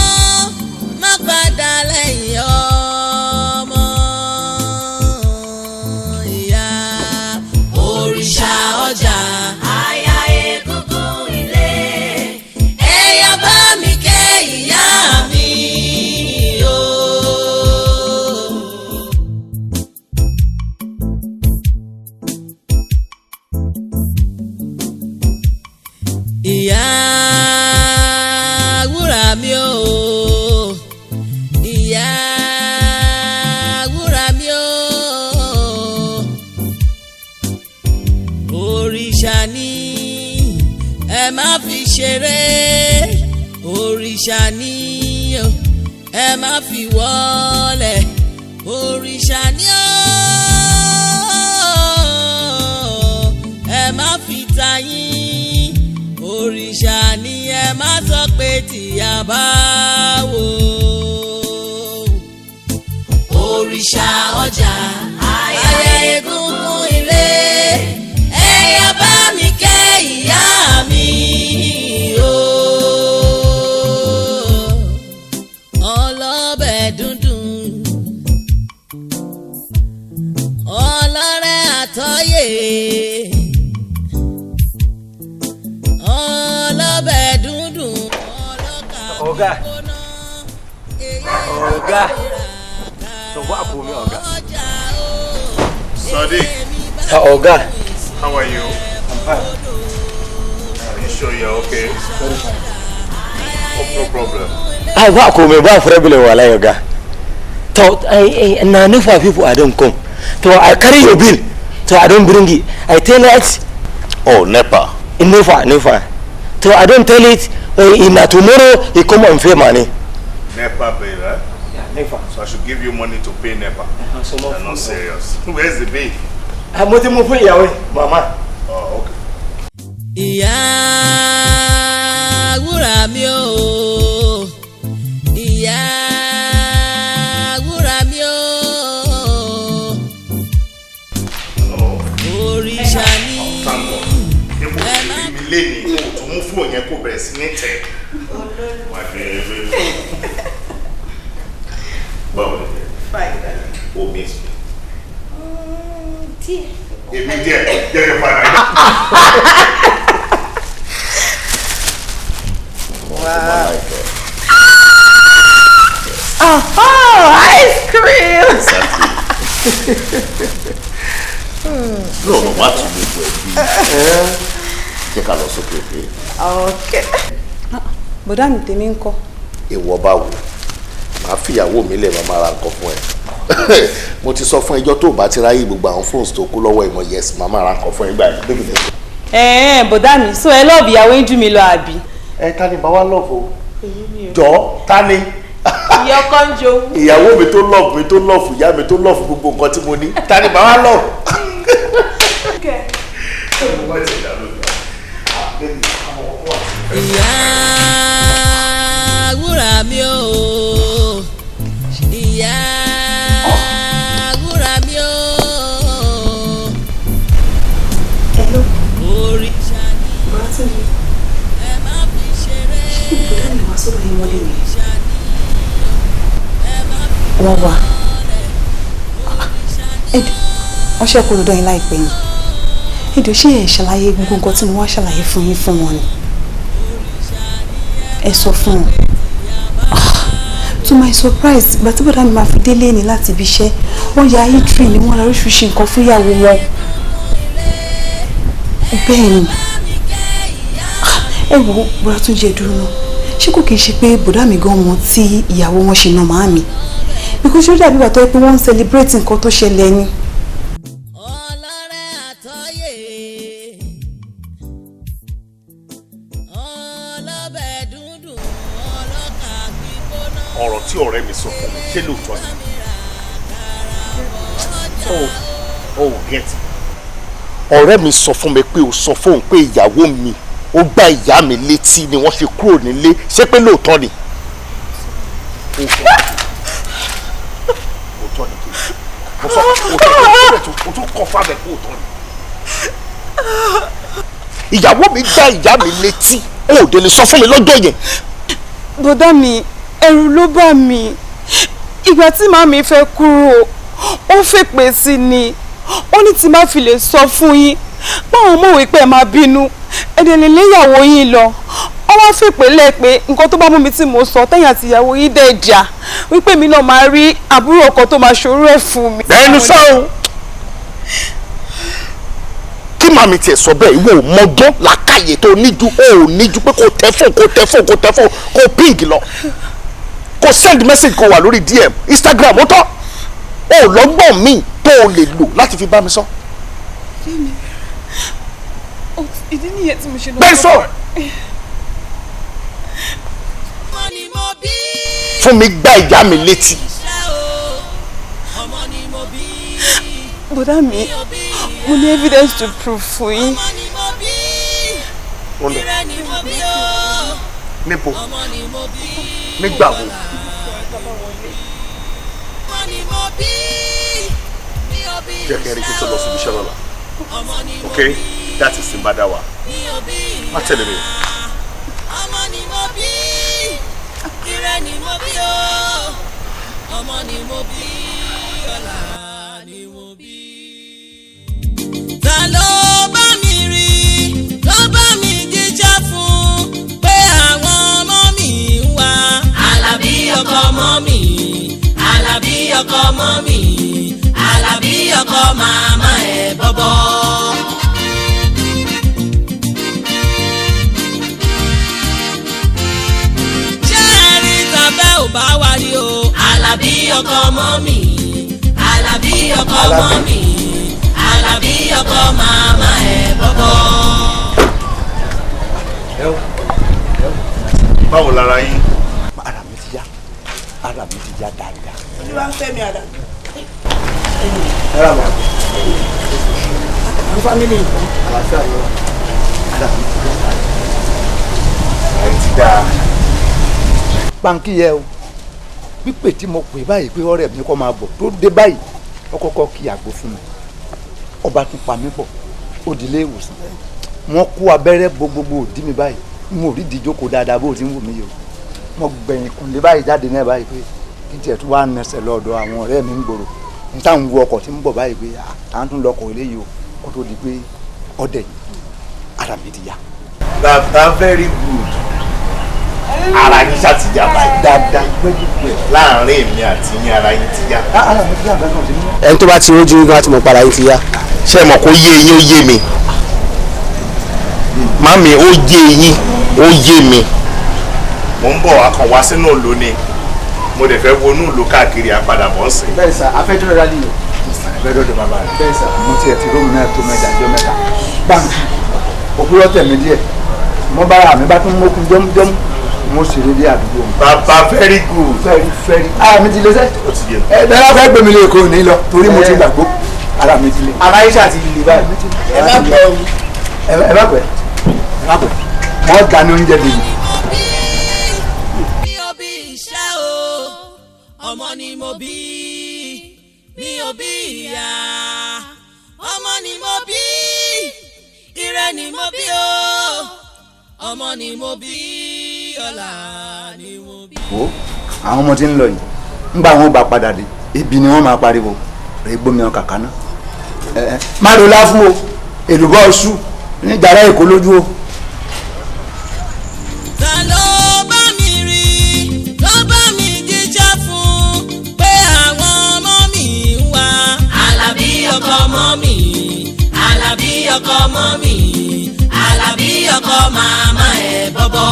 má padà lẹ́yìn ọmọ. Ìyá òrìṣà ọjà. Aya egungun ilé. Ẹ̀yà bá mi kẹ́ ìyá mi o. Ìyá wúrà mi o. Ìyá wúrà mi o. Òrìṣà ni ẹ má fi ṣeré. Òrìṣà ni o, ẹ má fi wọ́lẹ̀. Òrìṣà ni o, ẹ má fi tayín. Òrìṣà ni ẹ má sọ pé tìyà bá wò. Òrìṣà ọjà aya egungun ilé. Ẹ̀yà bá mi kẹ́ ìyá mi o. Ọlọ́bẹ̀ dúndùn, ọlọ́rẹ́ àtọ́yè. Ọlọ́bẹ̀ dúndùn, ọlọ́kà Ọ̀gá. Ọ̀gá. So what happened, Ọ̀gá? Sadiq. Ọ̀gá. How are you? I'm fine. Are you sure you're okay? Very fine. Hope no problem. Ah, ba komai, ba problem wallahi Oga. To I na NEPA people I don come. To I carry your bill. So I don't bring it. I tell it. Oh, NEPA. NEPA, NEPA. So I don't tell it. In tomorrow he come and pay money. NEPA bill, right? Yeah, NEPA. So I should give you money to pay NEPA. So You're not serious. Where's the bill? I'm not moving away, Mama. Oh, okay. Ìyá wúrà mi o. Ìyá wúrà mi o. Òrìṣà ni ẹ má mi lé ní kó tó mú fóònù yẹn kó bẹ̀rẹ̀ sí ní tẹ̀. My baby. Báwo ni? Fine, darling. O miss me. Díẹ̀. Èmi díẹ̀ jẹ́ kí n padà. Wow. Oh, ice cream. Exactly. No, no, má tún gbogbo ẹ̀ bí. Jẹ́ ká lọ sókè òkè. Okay. Bọ̀dá mi tèmi ń kọ́. Ìwọ bá wò, màá fìyàwó mi lẹ̀, màá ra nǹkan fún ẹ. Mo ti sọ fún ẹjọ́ tó bá ti ráyè gbogbo àwọn phones tó kú lọ́wọ́ ìmọ̀, yes, màá máa ra nǹkan fún ẹ gbà yẹn. Bébí lẹ́sẹ̀. Ẹ̀ẹ́n bọ̀dá mi, so ẹ lọ́ọ̀bù ìyàwó ń jù mí lọ àbí? Ẹ ta ni bá wá lọ́ọ̀bù o? Jọ ta ni? Ìyá ọkọ ń jowú. Ìyàwó mi tó lọ́ọ̀bù mi, tó lọ́ọ̀fù ìyá mi, tó lọ́ọ̀fù gbogbo nǹkan tí mo ní. Ta ni bá wá lọ́ọ̀bù? Ìyá wúrà mi o. Ìyá wúrà mi o. Hello. Òrìṣà ni ẹ má fi ṣeré. Bùdá mi wá sọ́dọ̀ yín wọlé mi. Wọ́n wá. Wọ́n ṣe kó lọ́dọ̀ yín láìpẹ́ yìí. Èdè ṣé ẹ ṣàlàyé gbogbo nǹkan tí mo wá ṣàlàyé fún yín fún wọn ni? Ẹ sọ fún wọn. To my surprise, ìgbà tí bọ̀dá mi máa fi délé ní láti ibi iṣẹ́, wọ́n ya eatery ni wọ́n ra oríṣiríṣi nǹkan fún ìyàwó wọn. Bẹ́ẹ̀ ni. Ẹ wo bọ́dá tún jẹ́ dúró náà. Ṣé kò kìí ṣe pé bọ̀dá mi gan mọ̀ tí ìyàwó wọn ṣe na màámi? Because ó dàbí ìgbà tó yẹ pé wọ́n ń celebrate nǹkan tó ṣẹlẹ̀ ni. Ọlọ́rẹ́ àtọ́yè. Ọlọ́bẹ̀ dúndùn, ọlọ́kà gbígbóná. Ọ̀rọ̀ tí ọ̀rẹ́ mi sọ fún mi, ṣé lóòótọ́ ni? Oh, get it. Ọ̀rẹ́ mi sọ fún mi pé o sọ fóun pé ìyàwó mi ó gbá ìyá mi létí ni wọ́n ṣe kúrò nílé, ṣé pé lóòótọ́ ni? Òótọ́ ni kí mo sọ, òótọ́ o tún kọ́ fábẹ́ pé òótọ́ ni. Ìyàwó mi gbá ìyá mi létí, ó ò dé lè sọ fún mi lọ́jọ́ yẹn. Bọ̀dá mi, ẹ̀rù ló bà mí. Ìgbà tí màmí fẹ́ kúrò, ó fèpè sí ni. Ó ní tí má fi lè sọ fún yín báwọn mọ̀ wípé ẹ máa bínú, ẹ̀dẹ̀ lè léyàwó yín lọ. Ó wá fèpè lẹ́ pé nǹkan tó bá mú mi tí mo sọ tẹ̀yìn àti ìyàwó yín dẹ̀ jà, wípé mi náà máa rí àbúrò ọkọ tó máa ṣòro ẹ̀ fún mi. Bẹ́ẹ̀ni sọ́hún, kí màmí tiẹ̀ sọ bẹ́ẹ̀, ìwọ ò mọgbọ́n làákàyè tó níjú, ó ò níjú pé kò tẹ fóònù, kò tẹ fóònù, kò tẹ fóònù, kò ping lọ, kò send message, kò wà lórí DM Instagram, ó tọ́ ó lọ́gbọ̀n míì tó o lè lò láti fi bá mi sọ. Ìdí nìyẹn tí mo ṣe lọ. Bẹ́ẹ̀ sọ. Fún mi gbá ìyá mi létí. Bọ̀dá mi, mo ní evidence to prove fún yín. Wọ́n lọ. Níbo? Nígbà wo? Jẹ́ kí n rí kí n tó lọ síbi iṣẹ́ lọ́la. Okay, that is Simbadawa. Má tẹ̀lé mi. Ọmọ ni mo bí, ire ni mo bí o. Ọmọ ni mo bí, ọlá ni mo bí. Ta ló bá mi rí, ló bá mi jíjẹ́ fún pé àwọn ọmọ mi ń wá. Àlàbí ọkọ ọmọ mi, Àlàbí ọkọ ọmọ mi, Àlàbí ọkọ màmá ẹ̀ bọ́bọ́. Ṣé ẹ rí tàbẹ́ ò bá wa rí o? Àlàbí ọkọ ọmọ mi, Àlàbí ọkọ ọmọ mi, Àlàbí ọkọ màmá ẹ̀ bọ́bọ́. Báwo lára yín? Ara mi ti yá, ara mi ti yá dáadáa. Olúwa ń fẹ́ mi àdá. Ara wa. Àwọn fámìlì nǹkan. Àlàáfíà ló wà. Ara mi ti yá dáadáa. Ẹ ti dáa. Báńkì yẹ o, pípè tí mo pè báyìí pé ọ̀rẹ́ mi kọ́ máa bọ̀ tó dé báyìí, ó kọ́kọ́ kí àgbo fún mi. Ọba tún pa mí pọ̀, ó di ilé ìwòsàn. Wọ́n kó abẹ́rẹ́ bo gbogbo òdí mi báyìí. Mo rí ìdíjókòó dáadáa bó ti ń wù mí yìí o. Mo gbẹ̀yìn kùnlé báyìí jáde náà báyìí pé kí n tiẹ̀ tún wá nẹsẹ̀ lọ́dọ̀ àwọn ọ̀rẹ́ mi ń gbòòrò. N táwọn wo ọkọ̀ tí ń bọ̀ báyìí pé à ń tún lọkọ̀ eléyìí o, kó tó di pé ọdẹ yìí ara mi ti yá. Bàbá very good. Ara yín ṣá ti yá báyìí. Dáadáa gbẹ́gbẹ́. Láàárín èmi àti yín ara yín ti yá. Ara mi ti yá bẹ́ẹ̀ náà ti mú. Ẹni tó bá ti rójú yín gan á ti mọ̀ para yín ti yá. Ṣé ẹ mọ̀ kó yé yín, ó yé mi? Màmí, ó yé yín, ó yé mi. Mo ń bọ̀, a kàn wá sínú ìlú ni. Mo dẹ̀ fẹ́ wọnú ìlú káàkiri, àpadàbọ̀ sí. Bẹ́ẹ̀ sà, afẹ́jọ́ rálì o. Afẹ́jọ́ dọ̀ bàbá rẹ̀. Bẹ́ẹ̀ sà, mo tiẹ̀ ti rómìnà tó mẹ́ta jọ mẹ́ta. Báńkì, òpùrọ̀ tẹ̀mí díẹ̀. Mo bára mi bá tún mókun jọ́mjọ́m. Mo sì rí bí àdúgbò mi. Bàbá very good. Very very. Ara mi ti lé sẹ́. Ó ti yé. Ẹ bẹ́ẹ̀ fẹ́ gbé mi lé Èkó ní lọ torí mo ti gbàgbó. Ara mi ti lé. Ara yín ṣáà ti lè báyìí. Ẹ má pẹ́ o. Ẹ má pẹ́. Ẹ má pẹ́. Wọ́n dáná oúnjẹ dè mí. Mi ò bí iṣẹ́ o, ọmọ ni mo bí, mi ò bí ìyá, ọmọ ni mo bí, ire ni mo bí o, ọmọ ni mo bí, ọlá ni mo bí. Wo àwọn ọmọ tí ń lọ yìí, ńgbà wọn bá padà dé, ebi ni wọ́n máa pariwo, rẹ̀ gbómi ọkà kaná. Má ló lá fún o, èlùbọ́ ọṣù ní jàrá Èkó lójú o. Ta ló bá mi rí, ló bá mi jíjẹ́ fún pé àwọn ọmọ mi ń wá. Àlàbí ọkọ ọmọ mi, Àlàbí ọkọ ọmọ mi, Àlàbí ọkọ màmá ẹ̀ bọ́bọ́.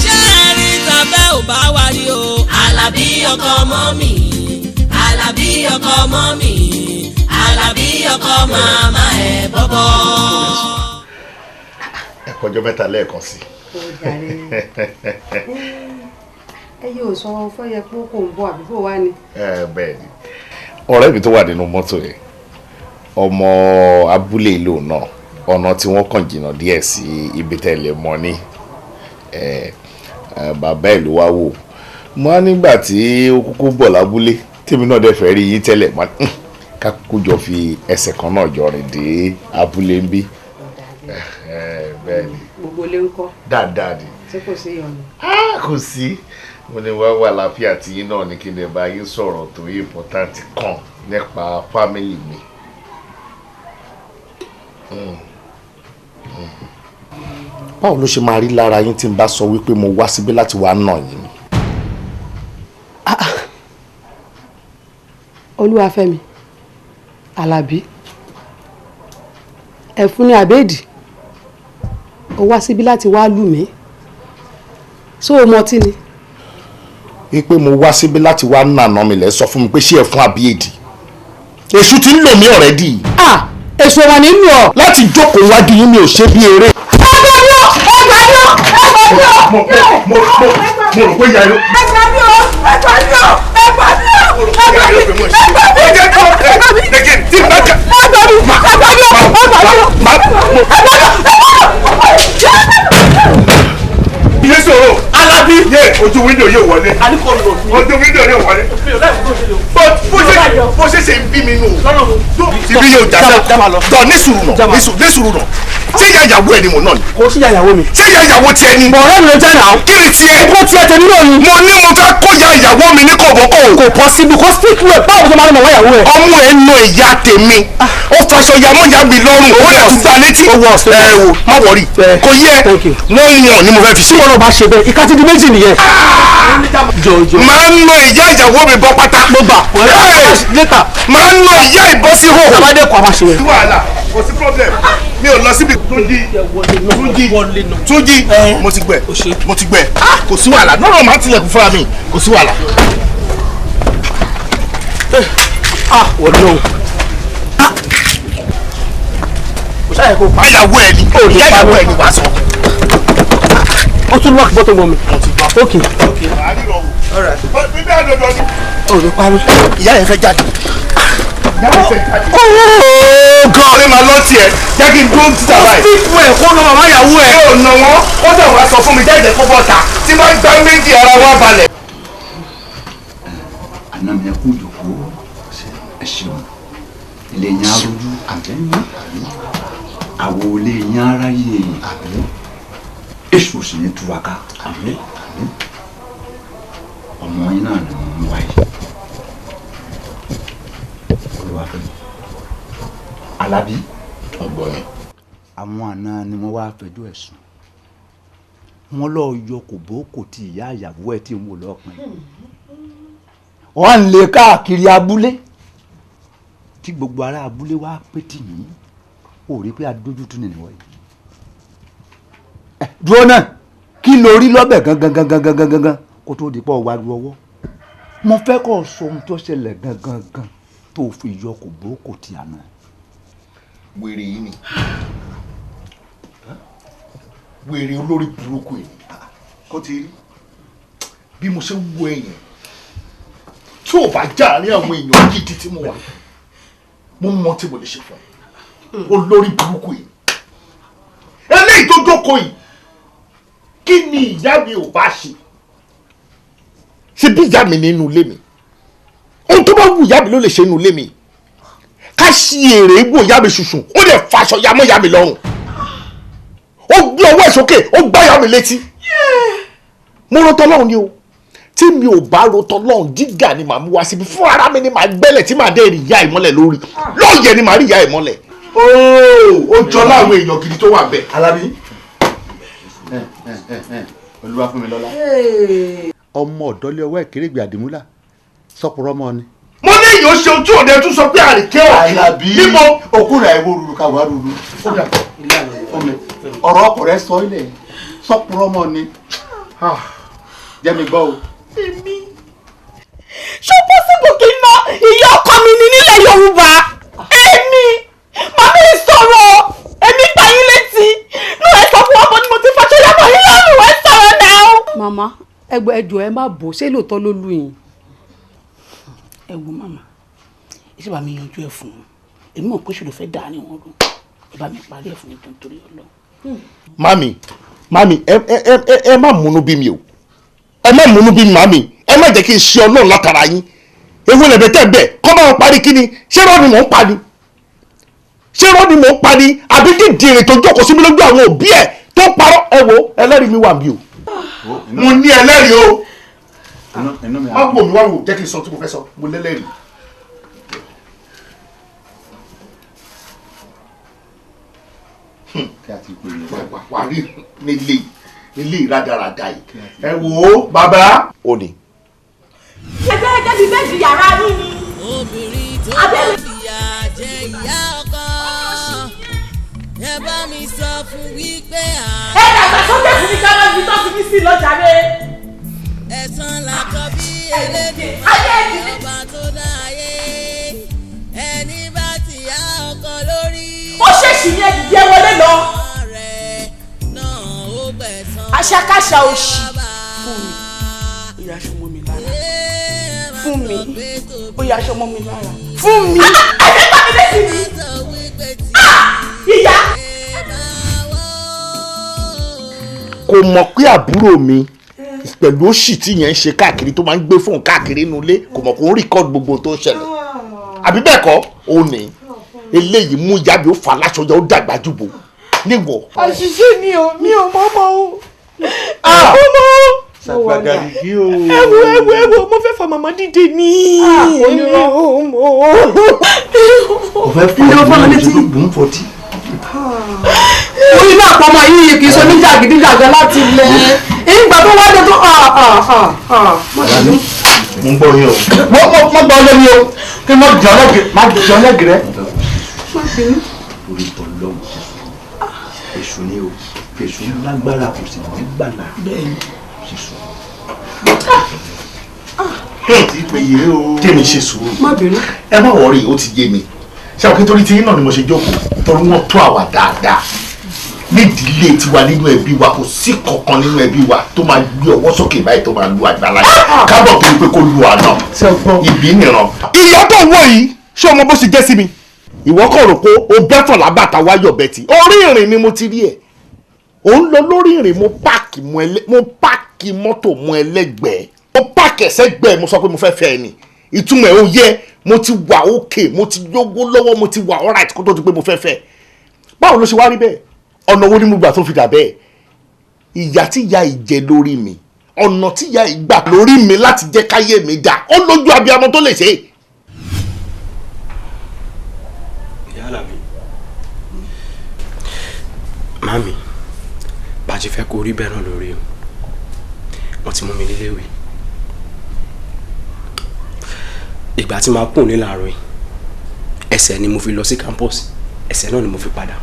Ṣé ẹ rí tàbẹ́ ò bá wa rí o? Àlàbí ọkọ ọmọ mi, Àlàbí ọkọ ọmọ mi, Àlàbí ọkọ màmá ẹ̀ bọ́bọ́. Ẹ kọjọ́ mẹ́ta lẹ́ẹ̀kan sí. Ẹ yóò sọ fọyẹ pé kò ń bọ̀ àbí kò wá ni. Ẹ bẹ́ẹ̀ ni, ọ̀rẹ́ mi tó wà nínú mọ́tò yẹn, ọmọ abúlé ìlú náà, ọ̀nà tí wọ́n kàn jìnnà díẹ̀ sí ibi tẹ́lẹ̀ mọ́ ní bàbá ìlú wa wò mo á nígbà tí ó kúkú bọ̀ lábúlé tèmi náà dẹ̀ fẹ́ rí yín tẹ́lẹ̀ ká kúkú jọ fi ẹsẹ̀ kan náà jọ rìn dé abúlé ń bí. Bẹ́ẹ̀ ni. Gbogbo ilé ń kọ́. Dáadáa ni. Ṣé kò sí ìyọnu? Kò sí. Mo ní wá wà láfíà tí yín náà ní kí n lè bá yín sọ̀rọ̀ tó important kan nípa fámìlì mi. Báwo ló ṣe máa rí lára yín tí n bá sọ wípé mo wá síbí láti wá nà yín? Olúwafẹ́mi Àlàbí, ẹ̀fún ní àbẹ́ẹ̀dì, ó wá síbí láti wá lù mí, ṣó o mọtí ni? Wípé mo wá síbí láti wá nànà mi lẹ́ sọ fún mi pé ṣé ẹ̀fún àbíyèdì èṣù ti ń lò mí already. Èṣù ọ̀wà nínú ọ. Láti jókòó wájú yín mi ò ṣe bí eré. Ẹgbẹ́ mi ò! Ẹgbẹ́ mi ò! Ẹgbẹ́ mi ò! Mo rò pé ìyá yóò. Ẹgbẹ́ mi ò! Ẹgbẹ́ mi ò! Ẹgbẹ́ mi ò! Ẹgbẹ́ mi! Ẹgbẹ́ mi! Ẹgbẹ́ mi! Ẹgbẹ́ mi! Ẹgbẹ́ mi! Iye sọ̀rọ̀. Alábí. Yé ojú wíńdò yóò wọlé. Ojú wíńdò yóò wọlé. Bó ṣe ṣe ń bí mi nù. Ibi yóò já sá. Tọ̀ ní sùúrù nà. Ní sùúrù nà. Ṣé ìyá ìyàwó ẹ ni mò ń nà ni? Kò sí ìyá ìyàwó mi. Ṣé ìyá ìyàwó tiẹ̀ ni? Ọ̀rẹ́ mi ló jẹ́ náà. Kí ni tiẹ̀? Kó tiẹ̀ tèmi náà ni. Mo ní mo fẹ́ kó ìyá ìyàwó mi ní kọ̀bọ̀kọ̀. Kò possible, kò speak well, báwo ló máa ń mọ̀ wá ìyàwó ẹ̀? Ọmú ẹ̀ ń nà ìyá tèmi. Ó faṣọ ya mọ́ ìyá mi lọ́rùn. Ó lè tún gbá létí. Ẹ wò má wọrí. Kò yẹ. Wọ́n wọ̀n ni mo fẹ́ fi ṣe. Tí wọn náà bá ṣe bẹ́ẹ̀, ìka ti di méjì nìyẹn. Máa ń nà ìyá ìyàwó mi bọ́ pátá. Mo gbà. Later. Máa ń nà ìyá ìbọ́ sí hò. Tàbádé kọ́ àbá ṣe. Wàhálà, kò sí problem. Mi ò lọ síbi. Túnjí Túnjí mo ti gbẹ mo ti gbẹ kò sí wàhálà náà máa tilẹ̀kùn fúnra mi kò sí wàhálà. Wọ́n lóhùn. Kò sáyẹ kó pa. Ìyàwó ẹ ni ìyàwó ẹ ni wàá sọ. Ó tún lọ́ọ̀kì bọ́tò mọ́ mi. Ok. O lè parí. Ìyá yẹn fẹ́ jáde. Ooo gan. Ṣé máa lọ tiẹ̀? Jẹ́ kí n dúró títà báyìí. Ó sì fún ẹ̀ kó lọ màmá ìyàwó ẹ̀. Ṣé ò nà wọ́n? Ó dẹ̀ wá sọ fún mi jáde kó bọ́ta. Tí bá gbá méjì ara wa balẹ̀. Àná mi kú jòkó, ẹ ṣeun. Ilé yẹn á rojú. Àwo ilé yẹn á ráyè. Èṣù sì ní túraká. Ọmọ yín náà ni mo ń wáyé. Olúwafẹ́mi Alábí. Ọgbọ́n yẹn. Àwọn àna ni wọ́n wá fẹjọ́ ẹ̀ sùn. Wọ́n lọ yọ kòbókò tí ìyá ìyàwó ẹ̀ tí ń wò lọ́kàn yìí. Wọ́n ń lé káàkiri abúlé. Tí gbogbo ará abúlé wá pé tì yín, ó rí pé adójútú ni nìwọ yìí. Dúró náà, kí lo rí lọ́bẹ̀ gangan gangan gangan gangan kó tó di pọ̀ wá lu ọwọ́. Mo fẹ́ kó sọ ohun tó ṣẹlẹ̀ gangan gan tó fi yọ kòbókò tí àná. Wèrè yìí ni wèrè olórí burúkú yìí kó ti rí bí mo ṣe wo èèyàn tí ò bá já àárín àwọn èèyàn gidi tí mo wà, mo mọ tí mo lè ṣe fún ẹ. Olórí burúkú yìí eléyìí tó jókòó yìí, kí ni ìyá mi ò bá ṣe? Ṣe bí ìyá mi nínú ilé mi, ohun tó bá wù ìyá mi ló lè ṣe nínú ilé mi. Ká ṣí èrè wò ìyá mi ṣùṣùn, ó lè faṣọ ya mọ́ ìyá mi lọ́rùn, ó gbé ọwọ́ ẹ̀ sókè, ó gbá ìyá mi létí. Mo ro tọlọ́run ni o, tí mi ò bá ro tọlọ́run jígà ni màá mú wá síbi fún ara mi ni màá gbẹ́lẹ̀ tí màá dé rí ìyá ìmọ́lẹ̀ lórí lóòyẹ̀ ni màá rí ìyá ìmọ́lẹ̀. Ó jọ láwọn èèyàn gidi tó wà bẹ́ẹ̀. Alábí Olúwafúnmilọ́lá, ọmọ ọ̀dọ́lé ọwọ́ ìkérègbè Àdìmúlà sọpọ̀rọ̀ mọ́ ni. Mo ní èyí ó ṣe ojú òde tún sọ pé àríkẹ́ ọ̀kẹ́. Àlàbí òkú rẹ̀ ìwó ruru ká wà ruru. Ọ̀rọ̀ ọkọ̀ rẹ̀ sọ ilẹ̀ sọpọ̀rọ̀ mọ́ ni. Jẹ́ mi gbọ́ o. Èmi ṣó possible kí n ná ìyá ọkọ mi ní nílẹ̀ Yorùbá? Èmi màmá ẹ sọ̀rọ̀, èmi gbà yín létí. Nú ẹ sọ fún ọmọ ni mo ti faṣọ yàtọ̀ yín lọ́rùn, ẹ sọ̀rọ̀ náà. Màmá Màmá ẹgbẹ́ ẹjọ́ ẹ má bò ṣé lóòótọ́ ló lù yín. Ẹ wo màmá, ẹ sì bá mi yanjú ẹ fún un. Èmi mọ̀ pé ṣòro fẹ́ dà ní wọn rú. Ẹ bá mi parí ẹ fún mi torí Ọlọ́run. Mami, mami, ẹ má múnú bí mi o. Ẹ má múnú bí mi màmí. Ẹ má jẹ́ kí n ṣe Ọlọ́run látara yín. Ewu lẹ̀bẹ̀ tẹ̀ bẹ̀ kọ́ bá wọn parí kíni. Ṣé rọ́ ni mò ń pa ni? Ṣé rọ́ ni mò ń pa ni? Àbí dídìrín tó jókòó sí mi lójú àwọn òbí ẹ̀ tó parọ́? Ẹ wo ẹlẹ́rìí mi wà mí o. Mo ní ẹlẹ́rìí o. Má wò mí wá wò jẹ́ kí n sọ tí mo fẹ́ sọ. Mo lẹ́lẹ́rìí. Wà á rí nílé nílé ìradàradà yìí. Ẹ wò ó bàbá. Ó ní. Ẹgbẹ́ ẹgbẹ́ bíi bẹ́ẹ̀dì yàrá yín ni. Obìnrin tó bá fìyà jẹ ìyá ọkọ. Ẹ bá mi sọ fún wípé ẹ dàgbà sókè fún mi ká máa fi tọ́ fi mí sí lọ́jà rẹ̀. Ẹ̀san làkọ́ bí Elédùmarè ọba tó dá ayé. Ẹni bá ti yá ọkọ lórí. Ó ṣèṣì ní ẹ̀dìdì ẹ wọlé lọ. Àṣàkáṣà òṣì. Fún mi, ó yá aṣọ mọ́ mi lára. Fún mi, ó yá aṣọ mọ́ mi lára. Fún mi. Ẹ̀fẹ́ gbà mí létí mi. Ìyá. Kò mọ̀ pé àbúrò mi pẹ̀lú òṣì tí yẹn ń ṣe káàkiri tó máa ń gbé fóònù káàkiri inú ilé kò mọ̀ kó ń rìkọ́dù gbogbo tó ń ṣẹlẹ̀. Àbí bẹ́ẹ̀ kọ́, ó ní eléyìí mú ìyá mi ó fà láṣọ yẹn ó dàgbà jùbọ̀ níwọ̀. Àṣìṣe ni o, mi ò mọ̀ mọ́ o. Ọmọ Sàgbàgàdìgí o. Ẹ wo ẹ wo ẹ wo mo fẹ́ fa màmá dìde ní. Èmi ò mọ̀. O fẹ́ fọ́ ọ ní ojú ń fọtí. Orí náà pọ̀ mọ́ yìí kì í ṣe oníjàgídíjàgan láti ilẹ̀. Ìgbà tó wájú tó. Mo ń gbọ́ yín o. Mo gbọ́ lórí o. Kí n má jọ lẹ́gẹ̀rẹ́. Orí tọ̀lọ́mù èṣù ni o. Èṣù lágbára kò sì ní gbàlà. Sísọ. Kémi ṣe sùúrù. Ẹ má wọrí, ó ti yé mi. Ṣé àwọn kí torí tí náà ni mo ṣe jókòó torí wọ́n tó àwa dáadáa. Nídìílé tiwa nínú ẹbí wa kò sí kankan nínú ẹbí wa tó máa gbé ọwọ́ sókè báyìí tó máa lu àgbàlá yìí. Kábọ̀ tó ń pé kó lu àná. Ìbí nìran. Ìyá tó ń wọ̀ yìí ṣé o mọ bó ṣe jẹ́ sí mi? Ìwọ kàn rò pé o bẹ́tọ̀ lábàtà wáyọ̀ bẹ́tì. Orí ìrìn ni mo ti rí ẹ̀. Ò ń lọ lórí ìrìn mo páàkì mọ́tò mọ́ ẹlẹ́gbẹ̀ẹ́. Mo páàkì ẹsẹ̀ gbẹ̀ẹ́ mo sọ pé mo fẹ́ fẹ́ ẹ ni. Ìtumọ̀ ẹ̀ ó yẹ mo ti wà òkè mo ti yógó lọ́wọ́ mo ti wà alright kó tó di pé mo fẹ́ fẹ́. Báwo ló ṣe wá rí bẹ́ẹ̀? Ọ̀nà wo ni mo gbà tó fi dà bẹ́ẹ̀? Ìyà tí ìyá ìjẹ lórí mi, ọ̀nà tí ìyá ìgbà lórí mi láti jẹ́ káyé mi dà, ó lójú abiyamọ tó lè ṣe. Ìyá Àlàbí, màmí, bá a ṣe fẹ́ kó rí bẹ́ẹ̀ náà lórí o, wọ́n ti mú mi níléèwé. Ìgbà tí màá kùn ní làárọ̀ yìí, ẹsẹ̀ ni mo fi lọ sí campus, ẹsẹ̀ náà ni mo fi padà.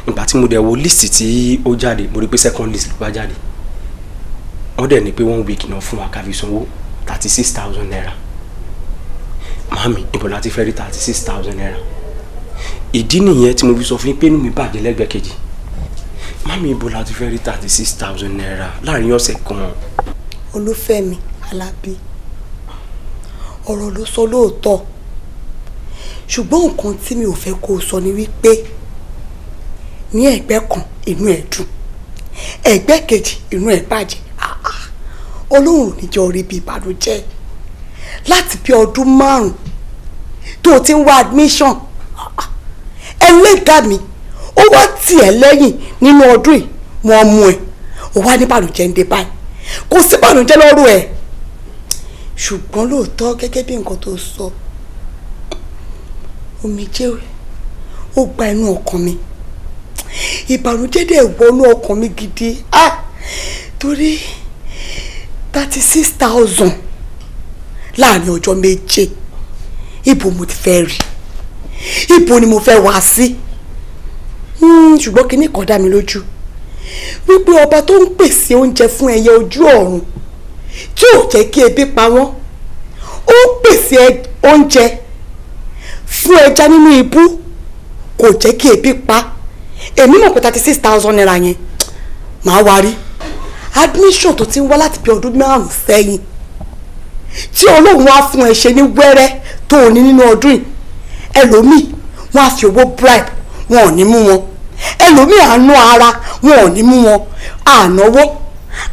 Ìgbà tí mo dẹ̀ wo list tí ó jáde, mo rí pé second list ló bá jáde. Wọ́n dẹ̀ ní pé 1 week náà fún wa ká fi sanwó 36,000 naira. Màmí, ibo la ti fẹ́ rí 36,000 naira? Ìdí nìyẹn tí mo fi sọ fún yín pé inú mi bàjẹ́ lẹ́gbẹ̀ẹ́ kejì. Màmí, ibo la ti fẹ́ rí 36,000 naira láàrin ọ̀sẹ̀ kan? Olúfẹ́mi Alábí, ọ̀rọ̀ ló sọ lóòótọ́, ṣùgbọ́n nǹkan tí mi ò fẹ́ kó o sọ ni wípé ní ẹ̀gbẹ́ kan inú ẹ̀ dùn, ẹ̀gbẹ́ kejì inú ẹ̀ bàjẹ́. Ọlọ́run ò ní jẹ́ orí bíi ìbànújẹ́. Láti bí ọdún 5 tó o ti ń wá admission, ẹlẹ́dàá mi ó wá tì ẹ́ lẹ́yìn nínú ọdún yìí, wọ́n mú ẹ, ó wá ní ìbànújẹ́ ń dé báyìí. Kò sí ìbànújẹ́ lọ́rùn ẹ̀. Ṣùgbọ́n lóòótọ́ gẹ́gẹ́ bí nǹkan tó sọ, omijé ó gba inú ọkàn mi, ìbànújẹ́ dẹ̀ wọnú ọkàn mi gidi. Torí 36,000 láàrin ọjọ́ 7, ibo mo ti fẹ́ rí, ibo ni mo fẹ́ wá sí? Ṣùgbọ́n kinní kan dá mi lójú wípé ọba tó ń pèsè oúnjẹ fún ẹyẹ ojú ọ̀run tí ò jẹ́ kí ebi pa wọ́n, ó ń pèsè oúnjẹ fún ẹja nínú ibú kò jẹ́ kí ebi pa. Èmi mọ̀ pé 36,000 naira yẹn màá wá rí. Admission tó ti ń wá láti bí ọdún 5 sẹ́yìn tí Ọlọ́run wá fún ẹ ṣe ní wẹ́rẹ́ tó o ní nínú ọdún yìí, ẹlòmíì wọ́n á fi owó bribe, wọn ò ní mú wọn. Ẹlòmíì àánú ara, wọn ò ní mú wọn. Ànáwó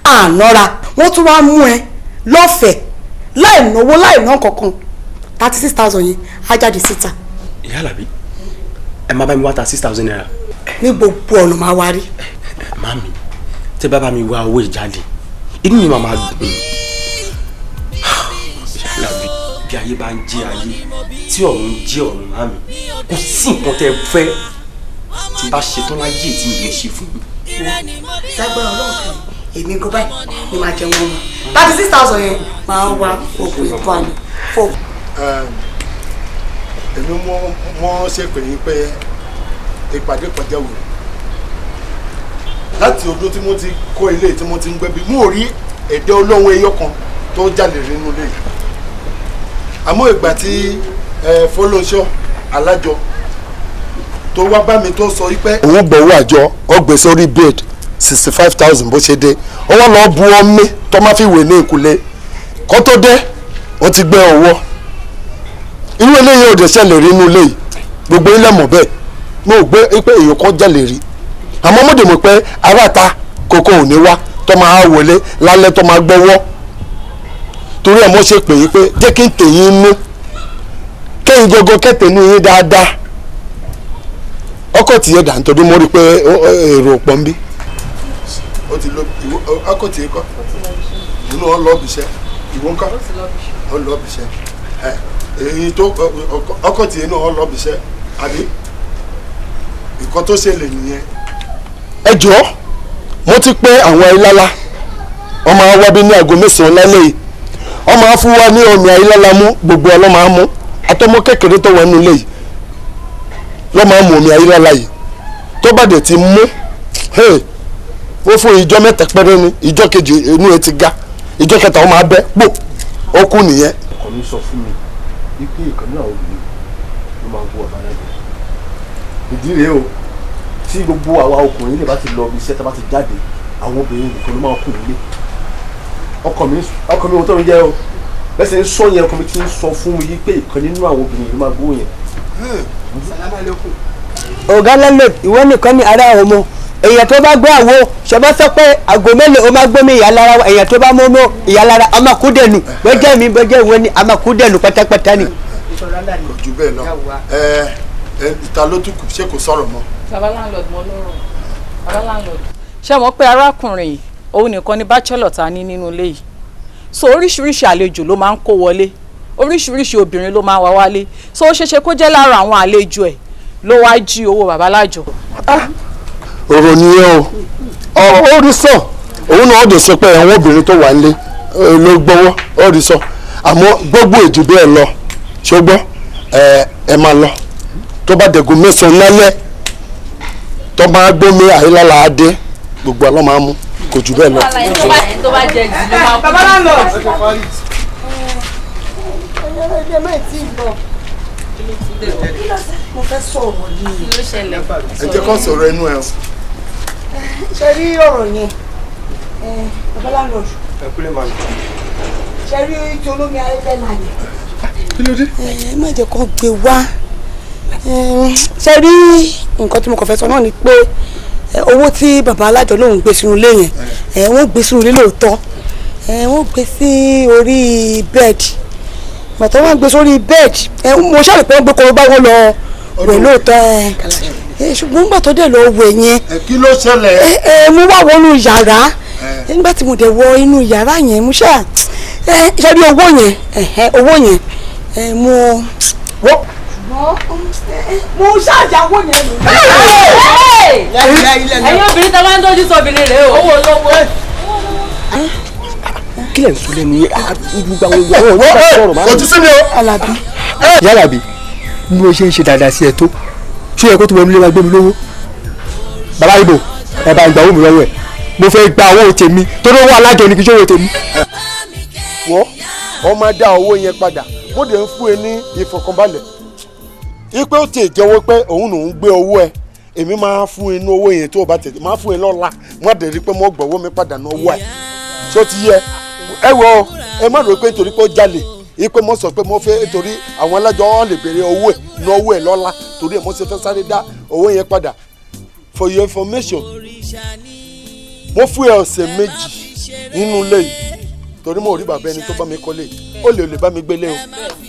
ànára, wọ́n tún wá mú ẹ lọ́fẹ̀ẹ́ láì náwó láì ná kankan. 36,000 yẹn á jáde síta. Ìyá Àlàbí, ẹ má bá mi wá 36,000 naira. Ní gbogbo ọ̀nà máa wá rí. Màmí, tẹ bá bá mi wá owó ìjáde, inú mi máa dùn. Ìyá Àlàbí, bí ayé bá ń jẹ ayé tí ọ̀run ń jẹ ọ̀run, màmí, kò sí nǹkan tẹ fẹ́ tí bá ṣetán láyé tí mi lè ṣe fún mi. Lágbára Ọlọ́run kan, èmi kò báyìí ni màá jẹun wọn. 36,000 yẹn máa wá òkú ìbọn ni. Èmi mọ́ ṣe pè yín pé ìpàdé pàjáwìrì láti ọdún tí mo ti kọ́ ilé tí mo ti ń gbẹ́bí, mo rí ẹ̀dẹ́ Ọlọ́run ẹyọ kan tó jalè nínú ilé yìí. Àmọ́ ìgbà tí Fọlọ́nṣọ́ alájọ tó wá bá mi tó sọ wípé òun gbowó àjọ, ó gbé sórí bed 65,000 bó ṣe dé, ó wá lọ́ọ́ bu ọmí tó má fi wè ní ìkúlé kó tó dé, ó ti gbé ọwọ́. Irú eléyìí ò dẹ̀ ṣẹlẹ̀ rí inú ilé yìí, gbogbo ilé mọ̀ bẹ́ẹ̀. Mo ò gbé pé èèyàn kan jalè rí, àmọ́ mo dè mọ̀ pé aráàta kòkó ò ní wá tó máa wọlé lálẹ́ tó máa gbọ́wọ́. Torí ẹ̀ mo ṣe pè yín pé jẹ́ kí n tè yín nú, kẹ́yìn gógó kẹ́tẹ̀ nú yín dáadáa. Ọkọ̀ tìyẹ dà nítorí mo rí i pé èrò pọ̀ ń bí. Ó ti lọ ọkọ̀ tìyẹ kọ́ inú ọ lọ́ọ́ bìṣẹ́, ìwọ ń kọ́ ọ lọ́ọ́ bìṣẹ́, èyí tó ọkọ̀ tìyẹ náà ọ lọ́ọ́ bìṣẹ́, àbí nǹkan tó ṣẹlẹ̀ nìyẹn. Ẹ jọ̀ọ́, mo ti pé àwọn ayélujára wọ́n máa wá bí ní aago 9 lálẹ́ yìí, wọ́n máa fún wa ní omi ayélujára mú, gbogbo ọlọ́ máa mú, àtọmọ kékeré tó wà nínú ilé yìí lọ́ máa mú omi ayélujára yìí. Tó bá dẹ̀ ti mú, ó fún ìjọ 3 péré ni, ìjọ kejì inú ẹ ti ga, ìjọ kẹta ó máa bẹ́ pò, ó kú nìyẹn. Ọkọ mi sọ fún mi wípé ìkànnì àwọn obìnrin ló máa ń gbọ́ ọ̀bá náà. Ìdí rèé o, tí gbogbo àwa ọkùnrin lè bá ti lọ ibi iṣẹ́, tá bá ti jáde, àwọn obìnrin nìkan ló máa kù nílé. Ọkọ mi ò tọ́ mi jẹ́ o, bẹ́sẹ̀ ń sọ yẹn, ọkọ mi ti ń sọ fún mi pé ìkan nínú àwọn obìnrin ló máa gbówó yẹn. Ọ̀gá landlord, ìwọ nìkan ni ara ọmọ èèyàn tó bá gbé àwo ṣọba sọ pé àgọ́ mélòó o máa gbómi ìyá lára, èèyàn tó bá mọ́mọ́ ìyá lára a máa kú dẹ̀nu bọ́jẹ́ mi bọ́jẹ́ ìwọ ni a máa kú dẹ̀nu pátápátá ni. Kò jù bẹ́ẹ̀ lọ, ẹ ta ló tún kù, ṣé kò sọ̀rọ̀ mọ́. Baba landlord, mo lọ́rọ̀. Baba landlord, ṣé mọ̀ pé arákùnrin yìí òun nìkan ni bachelor ta ní nínú ilé yìí, so oríṣiríṣi àlejò ló máa ń kó wọlé, oríṣiríṣi obìnrin ló máa ń wá wálé, so ó ṣeéṣe kó jẹ́ lára àwọn àlejò ẹ̀ ló wá jí owó baba lájọ. Ọ̀rọ̀ nìyẹn o, ó rí sọ, òun náà ó dẹ̀ sọ pé àwọn obìnrin tó wà nílé ló gbọ́wọ́, ó rí sọ, àmọ́ gbogbo èjì bẹ́ẹ̀ lọ, ṣó gbọ́, ẹ máa lọ, tó bá dẹ̀gùn 9 lálẹ́ tó bá gbómi àyílára adé, gbogbo àlọ́ máa mú, kò jù bẹ́ẹ̀ lọ. Tó bá jẹ jù ló máa kú. Baba landlord. Mo fẹ́ sọ̀rọ̀ yìí. Ẹ jẹ́ kó sọ̀rọ̀ ẹnu ẹ o. Ṣe rí ọ̀rọ̀ yẹn, baba landlord. Ẹ kúlẹ̀ màmí. Ṣe rí tí olómi ayé náà yẹn. Kí ló dé? Ẹ má jẹ́ kó gbé wá. Ṣe rí nǹkan tí mo kàn fẹ́ sọ náà ni pé owó tí bàbá alájọ lòun gbé sínú ilé yẹn, wọ́n gbé sínú ilé lóòótọ́, wọ́n gbé sí orí bẹ́ẹ̀dì. Bàtà wọ́n gbé sórí bẹ́ẹ̀dì, mo ṣàlè pé wọ́n gbé korobá wọn lọ wẹ̀ lóòótọ́, ṣùgbọ́n nígbà tó dẹ̀ lọ wẹ̀ yẹn. Kí ló ṣẹlẹ̀? Mo wá wọnú yàrá, nígbà tí mo dẹ̀ wọ inú yàrá yẹn, mo ṣáà ṣe rí owó yẹn, owó yẹn mo. Mo ṣàjáwó yẹn lò. Ẹ̀yin obìnrin tá a máa ń dojú sọ obìnrin rèé o. Owó olówó. Kí lẹ̀ ń sọ lẹ́nu yẹn? Gbogbo àwọn ọ̀rọ̀ máa ń. Ojú sí mi o. Àlàbí. Ìyá Àlàbí, bí mo ṣe ń ṣe dáadáa sí ẹ tó, ṣé ẹ kó tó wọnú ilé wa gbé mi lówó? Bàbá Ibo, ẹ bá ń gba owó mi lọ́wọ́ ẹ̀. Mo fẹ́ gba owó tèmi, torí owó alájọ ni kì í ṣe owó tèmi. Wọ́n ọ máa dá owó yẹn padà, mo dẹ̀ ń fún ẹ ní ìfọ̀kànbalẹ̀ ipe ó ti jẹ́wọ́ pé òun lòún gbé owó ẹ, Èmi máa fún inú owó yẹn tó o bá tètè máa fún ẹ lọ́la, má dẹ̀ rí pé mo gbọ̀wọ́ mi padà náà wà ẹ̀. Ṣé o ti yẹ? Ẹ wọ ẹ má rò pé nítorí pé ó jalè, ipe mo sọ pé mo fẹ́ nítorí àwọn alájọ wọn lè béèrè owó ẹ̀ ná owó ẹ̀ lọ́la, torí ẹ̀ mo ṣe fẹ́ sáré dá owó yẹn padà. For your information, mo fún ẹ ọ̀sẹ̀ 2 nínú ilé yìí torí mo rí bàbá ẹni tó bá mi kọ́lé, ó lè bá mi gbélé o.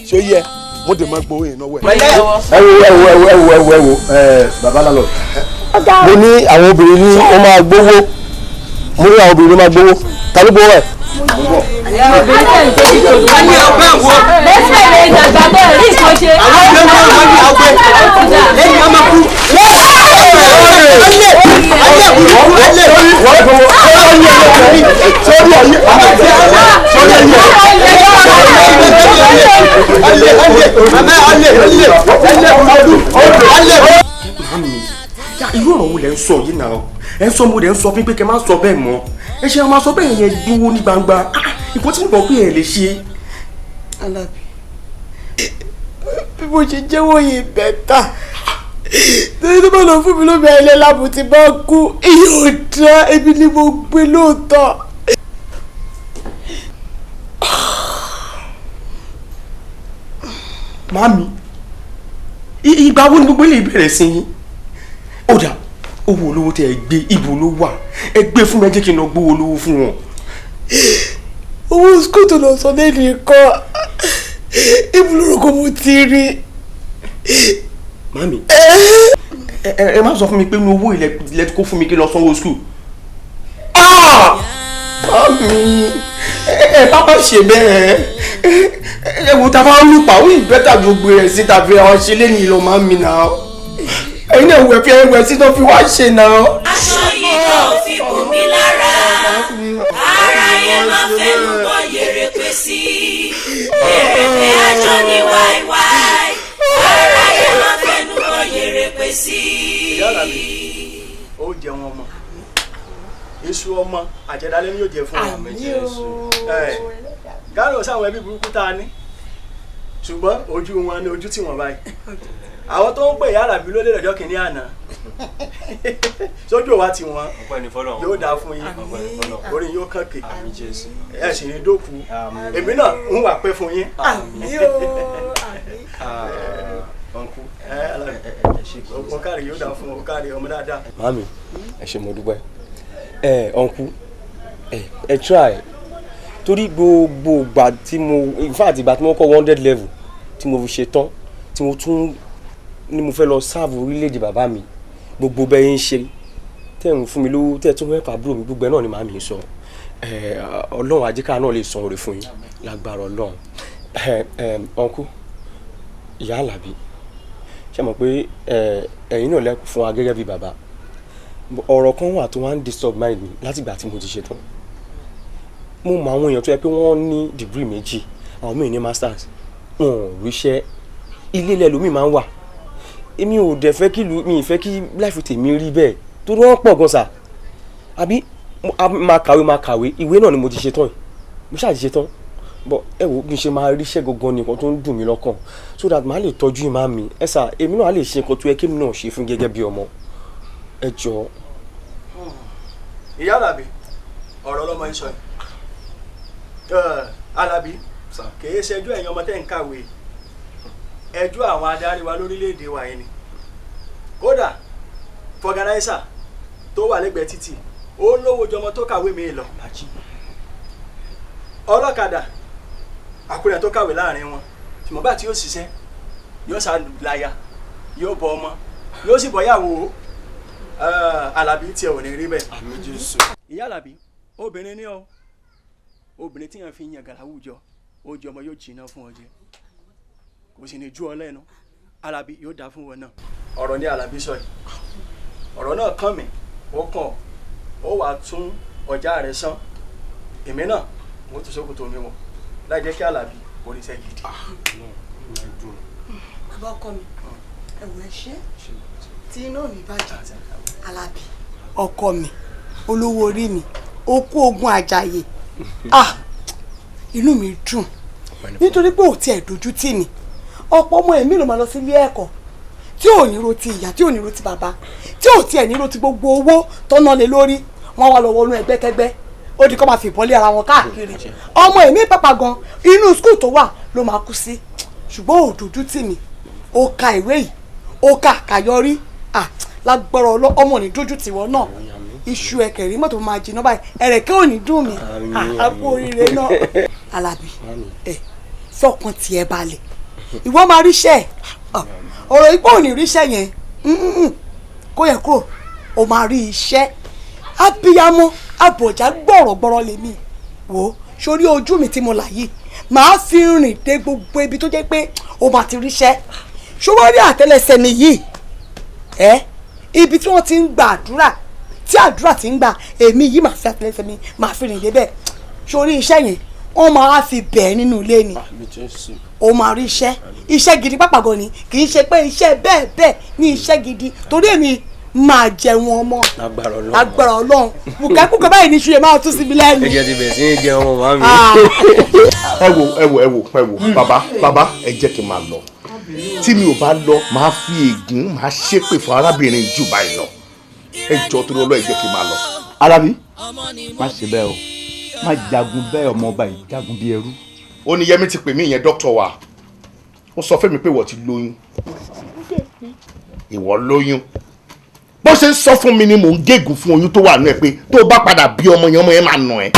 Ṣé ó yẹ? Mo dè máa gbowó yẹn náwó ẹ. Ẹ wo ẹ wo ẹ wo ẹ wo ẹ wo ẹ wo ẹ bàbá lálọ. Mo ní àwọn obìnrin ní ó máa gbowó. Mo ní àwọn obìnrin ló máa gbowó. Ta ló gbowó ẹ? Màámi, irú ọ̀rọ̀ wo lẹ ń sọ yìí náà? Ẹ ń sọ mo dẹ̀ ń sọ fún pé kẹ́ má sọ bẹ́ẹ̀ mọ́. Ẹ ṣe máa sọ bẹ́ẹ̀ yẹn gbowó ní gbangba. Nǹkan tí mo gbọ́ pé ẹ lè ṣe. Alábí, bí mo ṣe jẹ́wọ́ yìí bẹ́tà, torí tó bá lọ fún mi lómi ẹlẹ́ láàbù tí bá kú, iye ò dá, èmi ni mo gbé lóòótọ́. Màámi, ìgbà wo ni gbogbo ilé ìbẹ̀rẹ̀ sí yín? Ó dà, owó olówó tẹ ẹ gbé, ibo ló wà? Ẹ gbé fún mi, ẹ jẹ́ kí n lọ gbówó olówó fún wọn. Owó skul tó lọ sọ lẹ́nu ikọ́, ibo lórúkọ mo ti rí. Màámi, ẹ má sọ fún mi pé inú owó ilẹ̀ kó fún mi kí n lọ sanwó skul. Màámi, ẹ bá bá ṣe bẹ́ẹ̀. Ẹ wo ta bá ń lùpà, ó yìí bẹ́tà ju gbé rẹ̀ sí tàbí àwọn ṣe lé ní ìlọ màámi náà. Ẹ̀yin náà wẹ̀ fi ẹwẹ̀ sí tó fi wá ṣe náà. Aṣọ yìí kò fi bò mí lára, ara yẹn máa fẹ́ lù bọ́ yèrèpè sí. Yèrèpè àjọ ní wáíwáí, ara yẹn máa fẹ́ lù bọ́ yèrèpè sí. Ìyá Àlàbí, ó jẹun ọmọ, iṣu ọmọ àjẹdálẹ́ ni yóò jẹ fún wa. Gánà sáwọn ẹbí burúkú tá a ní, ṣùgbọ́n ojú wọn ni ojú tí wọ́n báyìí. Àwọn tó ń pè Ìyá Àlàbí lólè lọ́jọ́ kìíní àná, sójú òwa tí wọ́n yóò dáa fún yín, orí yóò kàn ké, ẹ sì ní dókú, èmi náà ń wà pẹ́ fún yín. Ọkàrí yóò dáa fún ọkàrí ọmọ dáadáa. Màámi, ẹ ṣé mo dúpẹ́. Ẹ ọ̀nkú, ẹ try, torí gbogbo ìgbà tí mo, in fact ìgbà tí mo kọ́ 100 level tí mo fi ṣe tán, tí mo tún ní mo fẹ́ lọ sáàbù orílẹ̀-èdè bàbá mi, gbogbo bẹ́ẹ̀ ń ṣe tẹ́ ń fún mi lówó, tẹ́ tún mẹ́fà àbúrò mi, gbogbo ẹ̀ náà ni màámi ń sọ. Ọlọ́run àjíká náà lè san oore fún yín lágbára Ọlọ́run. Ọ̀nkú, Ìyá Àlàbí, ṣe mọ̀ pé ẹ̀yin náà lẹ́kùn fún wa gẹ́gẹ́ bí bàbá. Ọ̀rọ̀ kan wà tó wá ń disturb mind mi látìgbà tí mo ti ṣe tán. Mo mọ àwọn èèyàn tó yẹ pé wọ́n ní degree 2, àwọn míì ní masters, wọn ò ríṣẹ́, ilé ilẹ̀ lómi máa ń wà. Èmi ò dẹ̀ fẹ́ kí mi ì fẹ́ kí life tèmi rí bẹ́ẹ̀, torí wọ́n pọ̀ gan sà. Àbí máa kàwé, ìwé náà ni mo ti ṣe tán yìí, mo ṣáà ti ṣe tán. But ẹ wo bí n ṣe máa ríṣẹ́ gangan nìkan tó ń dùn mí lọ́kàn, so that màá lè tọ́jú ìmá mi. Ẹ sà, èmi náà á lè ṣe nǹkan tó yẹ kí èmi náà ṣe fún gẹ́gẹ́ bí ọmọ. Ẹ jọ̀ọ́. Ìyá Àlàbí, ọ̀rọ̀ ọlọ́mọ ń sọ yìí. Àlàbí, kìí ṣẹjú ẹ̀yin ọmọ tẹ́ ń kàwé, ẹjọ́ àwọn adarí wa lórílẹ̀‐èdè wa yìí ni. Kódà fọgànáísà tó wà lẹ́gbẹ̀ẹ́ títì, ó lówó jọmọ tó kàwé mi lọ. Ọlọ́kadà àkúrẹ́ tó kàwé láàrin wọn, ṣùgbọ́n bá tí yóò ṣiṣẹ́, yóò ṣàlàyà, yóò bọ ọmọ, yóò sì bọ́yàwó. Àlàbí tiẹ̀ ò ní rí bẹ́ẹ̀. Ìyá Àlàbí, obìnrin ni ọ, obìnrin tí yẹn fi ń yan gàrà àwùjọ, ó jẹ ọmọ yóò jìnnà fún ọ jẹ, kò sì ní ju ọ lẹ́nu. Àlàbí yóò dáa fún wọn náà. Ọ̀rọ̀ ni Àlàbí sọ yìí, ọ̀rọ̀ náà kàn mí, ó kàn ó wàá tún ọjà rẹ̀ sán, èmi náà mo tún sókòtò mi wọ̀ láì jẹ́ kí Àlàbí kò ní sẹ́ gidi. Bàbá ọkọ mi, ẹ̀wọ̀n ẹ ṣé tí iná mi bàjẹ́. Àlàbí ọkọ mi, olówó orí mi, ó kú ogun àjàyè. Ah, inú mi dùn nítorí pé ò tiẹ̀ dojú tì mí. Ọ̀pọ̀ ọmọ ẹ̀mí ló máa lọ sí ilé ẹ̀kọ́ tí ò ní ro ti ìyá, tí ò ní ro ti bàbá, tí ò tiẹ̀ ní ro ti gbogbo owó tó ná lé lórí, wọ́n wá lọ wọnú ẹgbẹ́kẹ́gbẹ́, ó di kó máa fi ìbọn lé ara wọn káàkiri. Ọmọ èmi pàpà gan inú skul tó wà ló máa kú sí. Ṣùgbọ́n òdòdó tì mí, ó ka ìwé yìí, ó kà kàyọrí, lágbọ́rọ̀ ọmọ ní dójú tìwọ náà. Iṣu ẹkẹrí mọ́tò máa jiná báyìí, ẹ̀rẹ̀kẹ́ ò ní dùn mí. Àpò oríire náà. Alábí, ẹ fọkàn tiẹ̀ balẹ̀, ìwọ máa ríṣẹ́. Ọ̀rọ̀ ipò ò ní ríṣẹ́ yẹn kó yẹ kúrò, ó máa rí iṣẹ́. Abiyamọ abọ̀já gbọ̀rọ̀gbọ̀rọ̀ lèmi wò ó, sórí ojú mi tí mo là yìí, màá fi rìn dé gbogbo ibi tó jẹ́ pé ó máa ti ríṣẹ́. Ṣọwọ́ rí àtẹ́lẹsẹ̀ mi yìí, ẹ ibi tí wọ́n ti ń gba àdúrà, tí àdúrà ti ń gbà, èmi yìí màá fi àtẹ́lẹsẹ̀ mi màá fi rìn débẹ̀. Sórí iṣẹ́ yẹn wọ́n máa fi bẹ̀ẹ́ nínú ilé ni, ó máa rí iṣẹ́, iṣẹ́ gidi pàpàgọ́ ni, kì í ṣe pé iṣẹ́ bẹ́ẹ̀ bẹ́ẹ̀ ní iṣẹ́ gidi, torí èmi máa jẹun ọmọ. Agbára Ọlọ́run, bùkẹ́kùkẹ́ báyìí ní iṣu yẹn máa tún síbi lẹ́nu. Ẹ jẹ́ ti bẹ̀rẹ̀ sí ní jẹun ọmọ màmí. Ẹ wo ẹ wo ẹ wo ẹ wo bàbá bàbá, ẹ jẹ́ kí n máa lọ. Tí mi ò bá lọ, màá fi ègún, màá ṣépè fún arábìnrin jù báyìí lọ. Ẹ jọ torí Ọlọ́run, ẹ jẹ́ kí n máa lọ. Alábí, má ṣe bẹ́ẹ̀ o, má jagun bẹ́ẹ̀, ọmọ ọba yìí jagun bí ẹrú. Ó ní Yẹmí ti pè mí, ìyẹn dókítà wa, ó sọ fún mi pé ìwọ ti lóyún. Ìwọ lóyún. Bó ṣe ń sọ fún mi ni mò ń gégùn fún oyún tó wà nú ẹ, pé tó bá padà bí ọmọ yẹn, ọmọ yẹn máa nà ẹ́.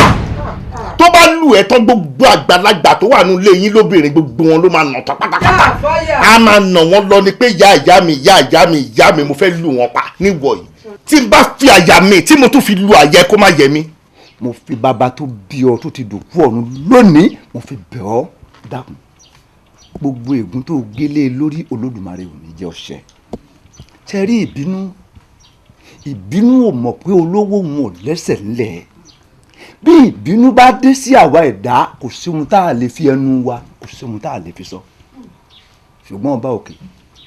Tó bá lù ẹ́ tán, gbogbo àgbàlagbà tó wà nú ilé yín lóbìnrin, gbogbo wọn ló máa nà tán pátápátá. A máa nà wọ́n lọ ni pé ìyá ìyá mi, ìyá ìyá mi, ìyá mi, mo fẹ́ lù wọ́n pa níwọ̀ yìí. Tí n bá fi àyà mi tí mo tún fi lu àyà kó má yẹ mí. Mo fi bàbá tó bí ọ tó ti dòkú ọ̀run lónìí, mo fi bẹ̀ ọ́, dákun. Gbogbo ègún tó gélé lórí Olódùmarè ò ní jẹ́ ọ̀ṣẹ́. Ṣe rí ìbínú? Ìbínú ò mọ̀ pé olówó wọn ò lẹ́sẹ̀ ńlẹ̀. Bí ìbínú bá dé sí àwa ẹ̀dá, kò sí ohun tá a lè fi ẹnu wa, kò sí ohun tá a lè fi sọ. Ṣùgbọ́n ọba òkè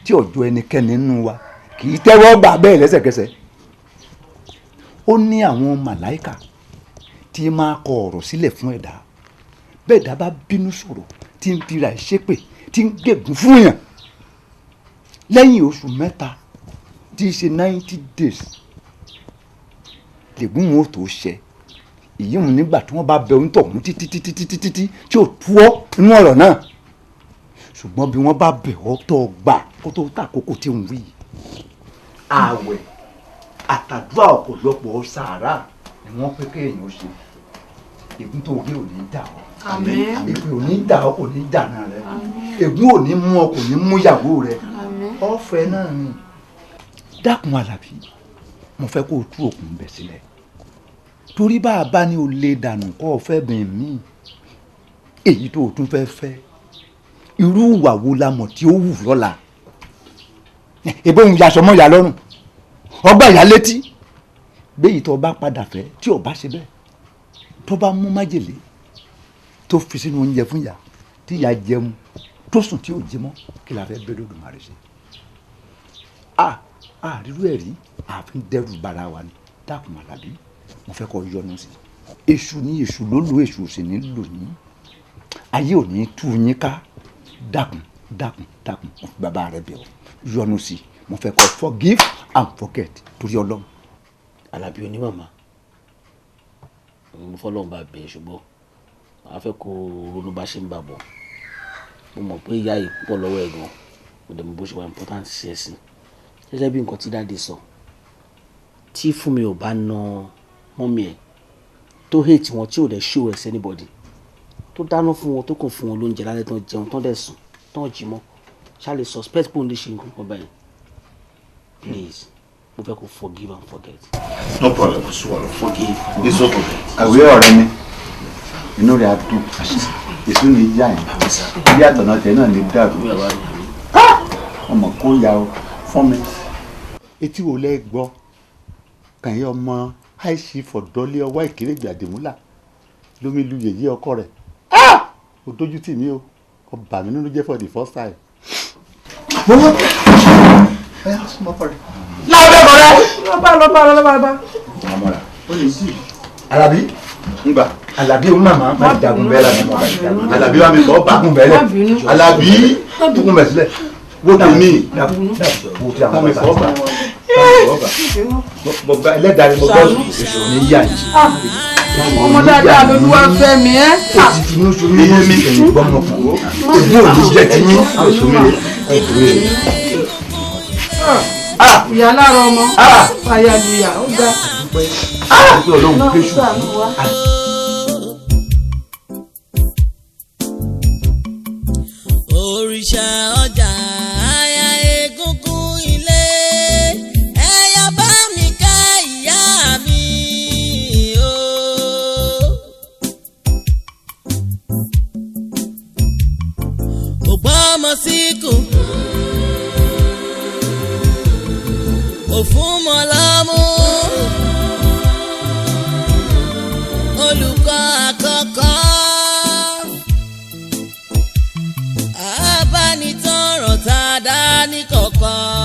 tí ọjọ́ ẹnikẹ́ni nínú wa kì í tẹ́wọ́ gbà bẹ́ẹ̀ lẹ́sẹ̀kẹsẹ̀. Ó ní àwọn màláìkà tí máa kọ ọ̀rọ̀ sílẹ̀ fún ẹ̀dá. Bẹ́ẹ̀ dá bá bínú sọ̀rọ̀, tí ń fira ẹ̀ ṣépè, tí ń gégùn fún yàn. Lẹ́yìn oṣù mẹ́ta tí í ṣe 90 days lègún wọn ò tó ṣẹ. Èyí wọn nígbà tí wọ́n bá bẹ ohun tọ̀hún títí títí títí títí tí ò tú ọ́ inú ọ̀rọ̀ náà. Ṣùgbọ́n bí wọ́n bá bẹ̀ ọ́ tó gbà kó tó tàkókò tí ń wí. Ààwẹ̀ àtàdúrà ọ̀pọ̀lọpọ̀ sàárà ni wọ́n pé kéèyàn ó ṣe. Ègún tó gé ò ní dà ọ́. Èpè ò ní dà ọ́, kò ní dànà rẹ. Ègún ò ní mú ọ, kò ní mú ìyàwó rẹ. Ọ̀fẹ́ náà ni. Dákun Àlàbí, mo fẹ́ kó o tú òkun bẹ̀ sílẹ̀. Torí bá a bá ní o lè dànù kó o fẹ́ bìn mí, èyí tó o tún fẹ́ fẹ́, irú ìwà wo la mọ̀ tí ó wù lọ́la? Ebó ń yaṣọ mọ́ ìyá lọ́rùn, ọgbà ìyá létí. Béyìí tó o bá padà fẹ́, tí o bá ṣe bẹ́ẹ̀, tó bá mú májèlé tó fi sínú oúnjẹ fún ìyá, tí ìyá jẹun tó sùn tí ò jí mọ́, kí la fẹ́ bẹ́ẹ̀ lódùmarè ṣe? Àrírú ẹ̀ rí, àfi ń dẹ́rù bara wa ni. Dákun Àlàbí, mo fẹ́ kọ́ yọnu sí i. Èṣù ni, èṣù ló lo, èṣù ò sì ní lò yín. Ayé ò ní tú yín ká. Dákun dákun dákun, mo fi bàbá rẹ bẹ̀ ọ́, yọnu sí i. Mo fẹ́ kọ́ forgive and forget torí Ọlọ́run. Àlàbí onímọ̀mọ́, mo fọlọ́run bá bẹ̀ ẹ́, ṣùgbọ́n màá fẹ́ kó ronú bá ṣe ń bà bọ̀. Mo mọ̀ pé ìyá yìí pọ̀ lọ́wọ́ ẹ̀ gan, mo dẹ̀ mọ̀ bó ṣe wà important sí ẹ sí. Gẹ́gẹ́ bí nǹkan tí dáàdi sọ, tí Fúnmi ò bá na mọ́mí ẹ̀ tó hate wọn, tí ò dẹ̀ show ẹ̀ sí anybody, tó dáná fún wọn, tó kàn fún wọn lóúnjẹ lálẹ́, tán jẹun tán dẹ̀ sùn tán jí mọ́, ṣá lè suspect pé òun lè ṣe nǹkan kan báyìí. Please, mo fẹ́ kó forgive and forget. No problem, kò sí wàhálà. Forgive. It's okay. Àwé ọ̀rẹ́ mi, inú rẹ̀ á dùn, èso ní yá yẹn, bí àtọ̀nà tẹ̀ náà lè dàrú. Ọmọ kó ya o fún mi. Etí wo lẹ gbọ́ kàn yín ọmọ àìsí fọ̀dọ́lé ọwọ́ ìkérègbè àdìmúlà lómi lu yèyé ọkọ rẹ̀. Ó dójú tì mí o, ó bà mí nínú jẹ́ for the first time. Lábẹ́ bọ̀rẹ́. Lọ́ba lọ́ba lọ́ba lọ́ba. Àlàbí ngbà Àlàbí òun màmá má jagun bẹ́ẹ̀ lábẹ́ mọ́. Àlàbí wa mi kọ́ bá gun bẹ́ẹ̀ lẹ̀. Àlàbí gun bẹ́ẹ̀ sílẹ̀. Wo tèmi. Bámi fọ́ bà. Mo gba ẹlẹ́dàá ni mo gbọ́ èso ní yíyá yìí. Ọmọ dáadáa lolúwa fẹ́ mi ẹ́. Ó ti fi inú sunu ní mi ẹ̀yìn gbọ́mọ kan. Ògùn ò ní jẹ́ ti yín. Ìyá lára ọmọ àyàlùyà ó ga. Ọlọ́run kéṣù. Òrìṣà ọjà aya egungun ilé ẹ̀yà bá mi ká ìyá mi o. Ògbọ́n ọmọ síkù òfun mọ́lámú olùkọ́ àkọ́kọ́ abánitọ́rọ̀ tá a dá ní kọ̀ọ̀kan.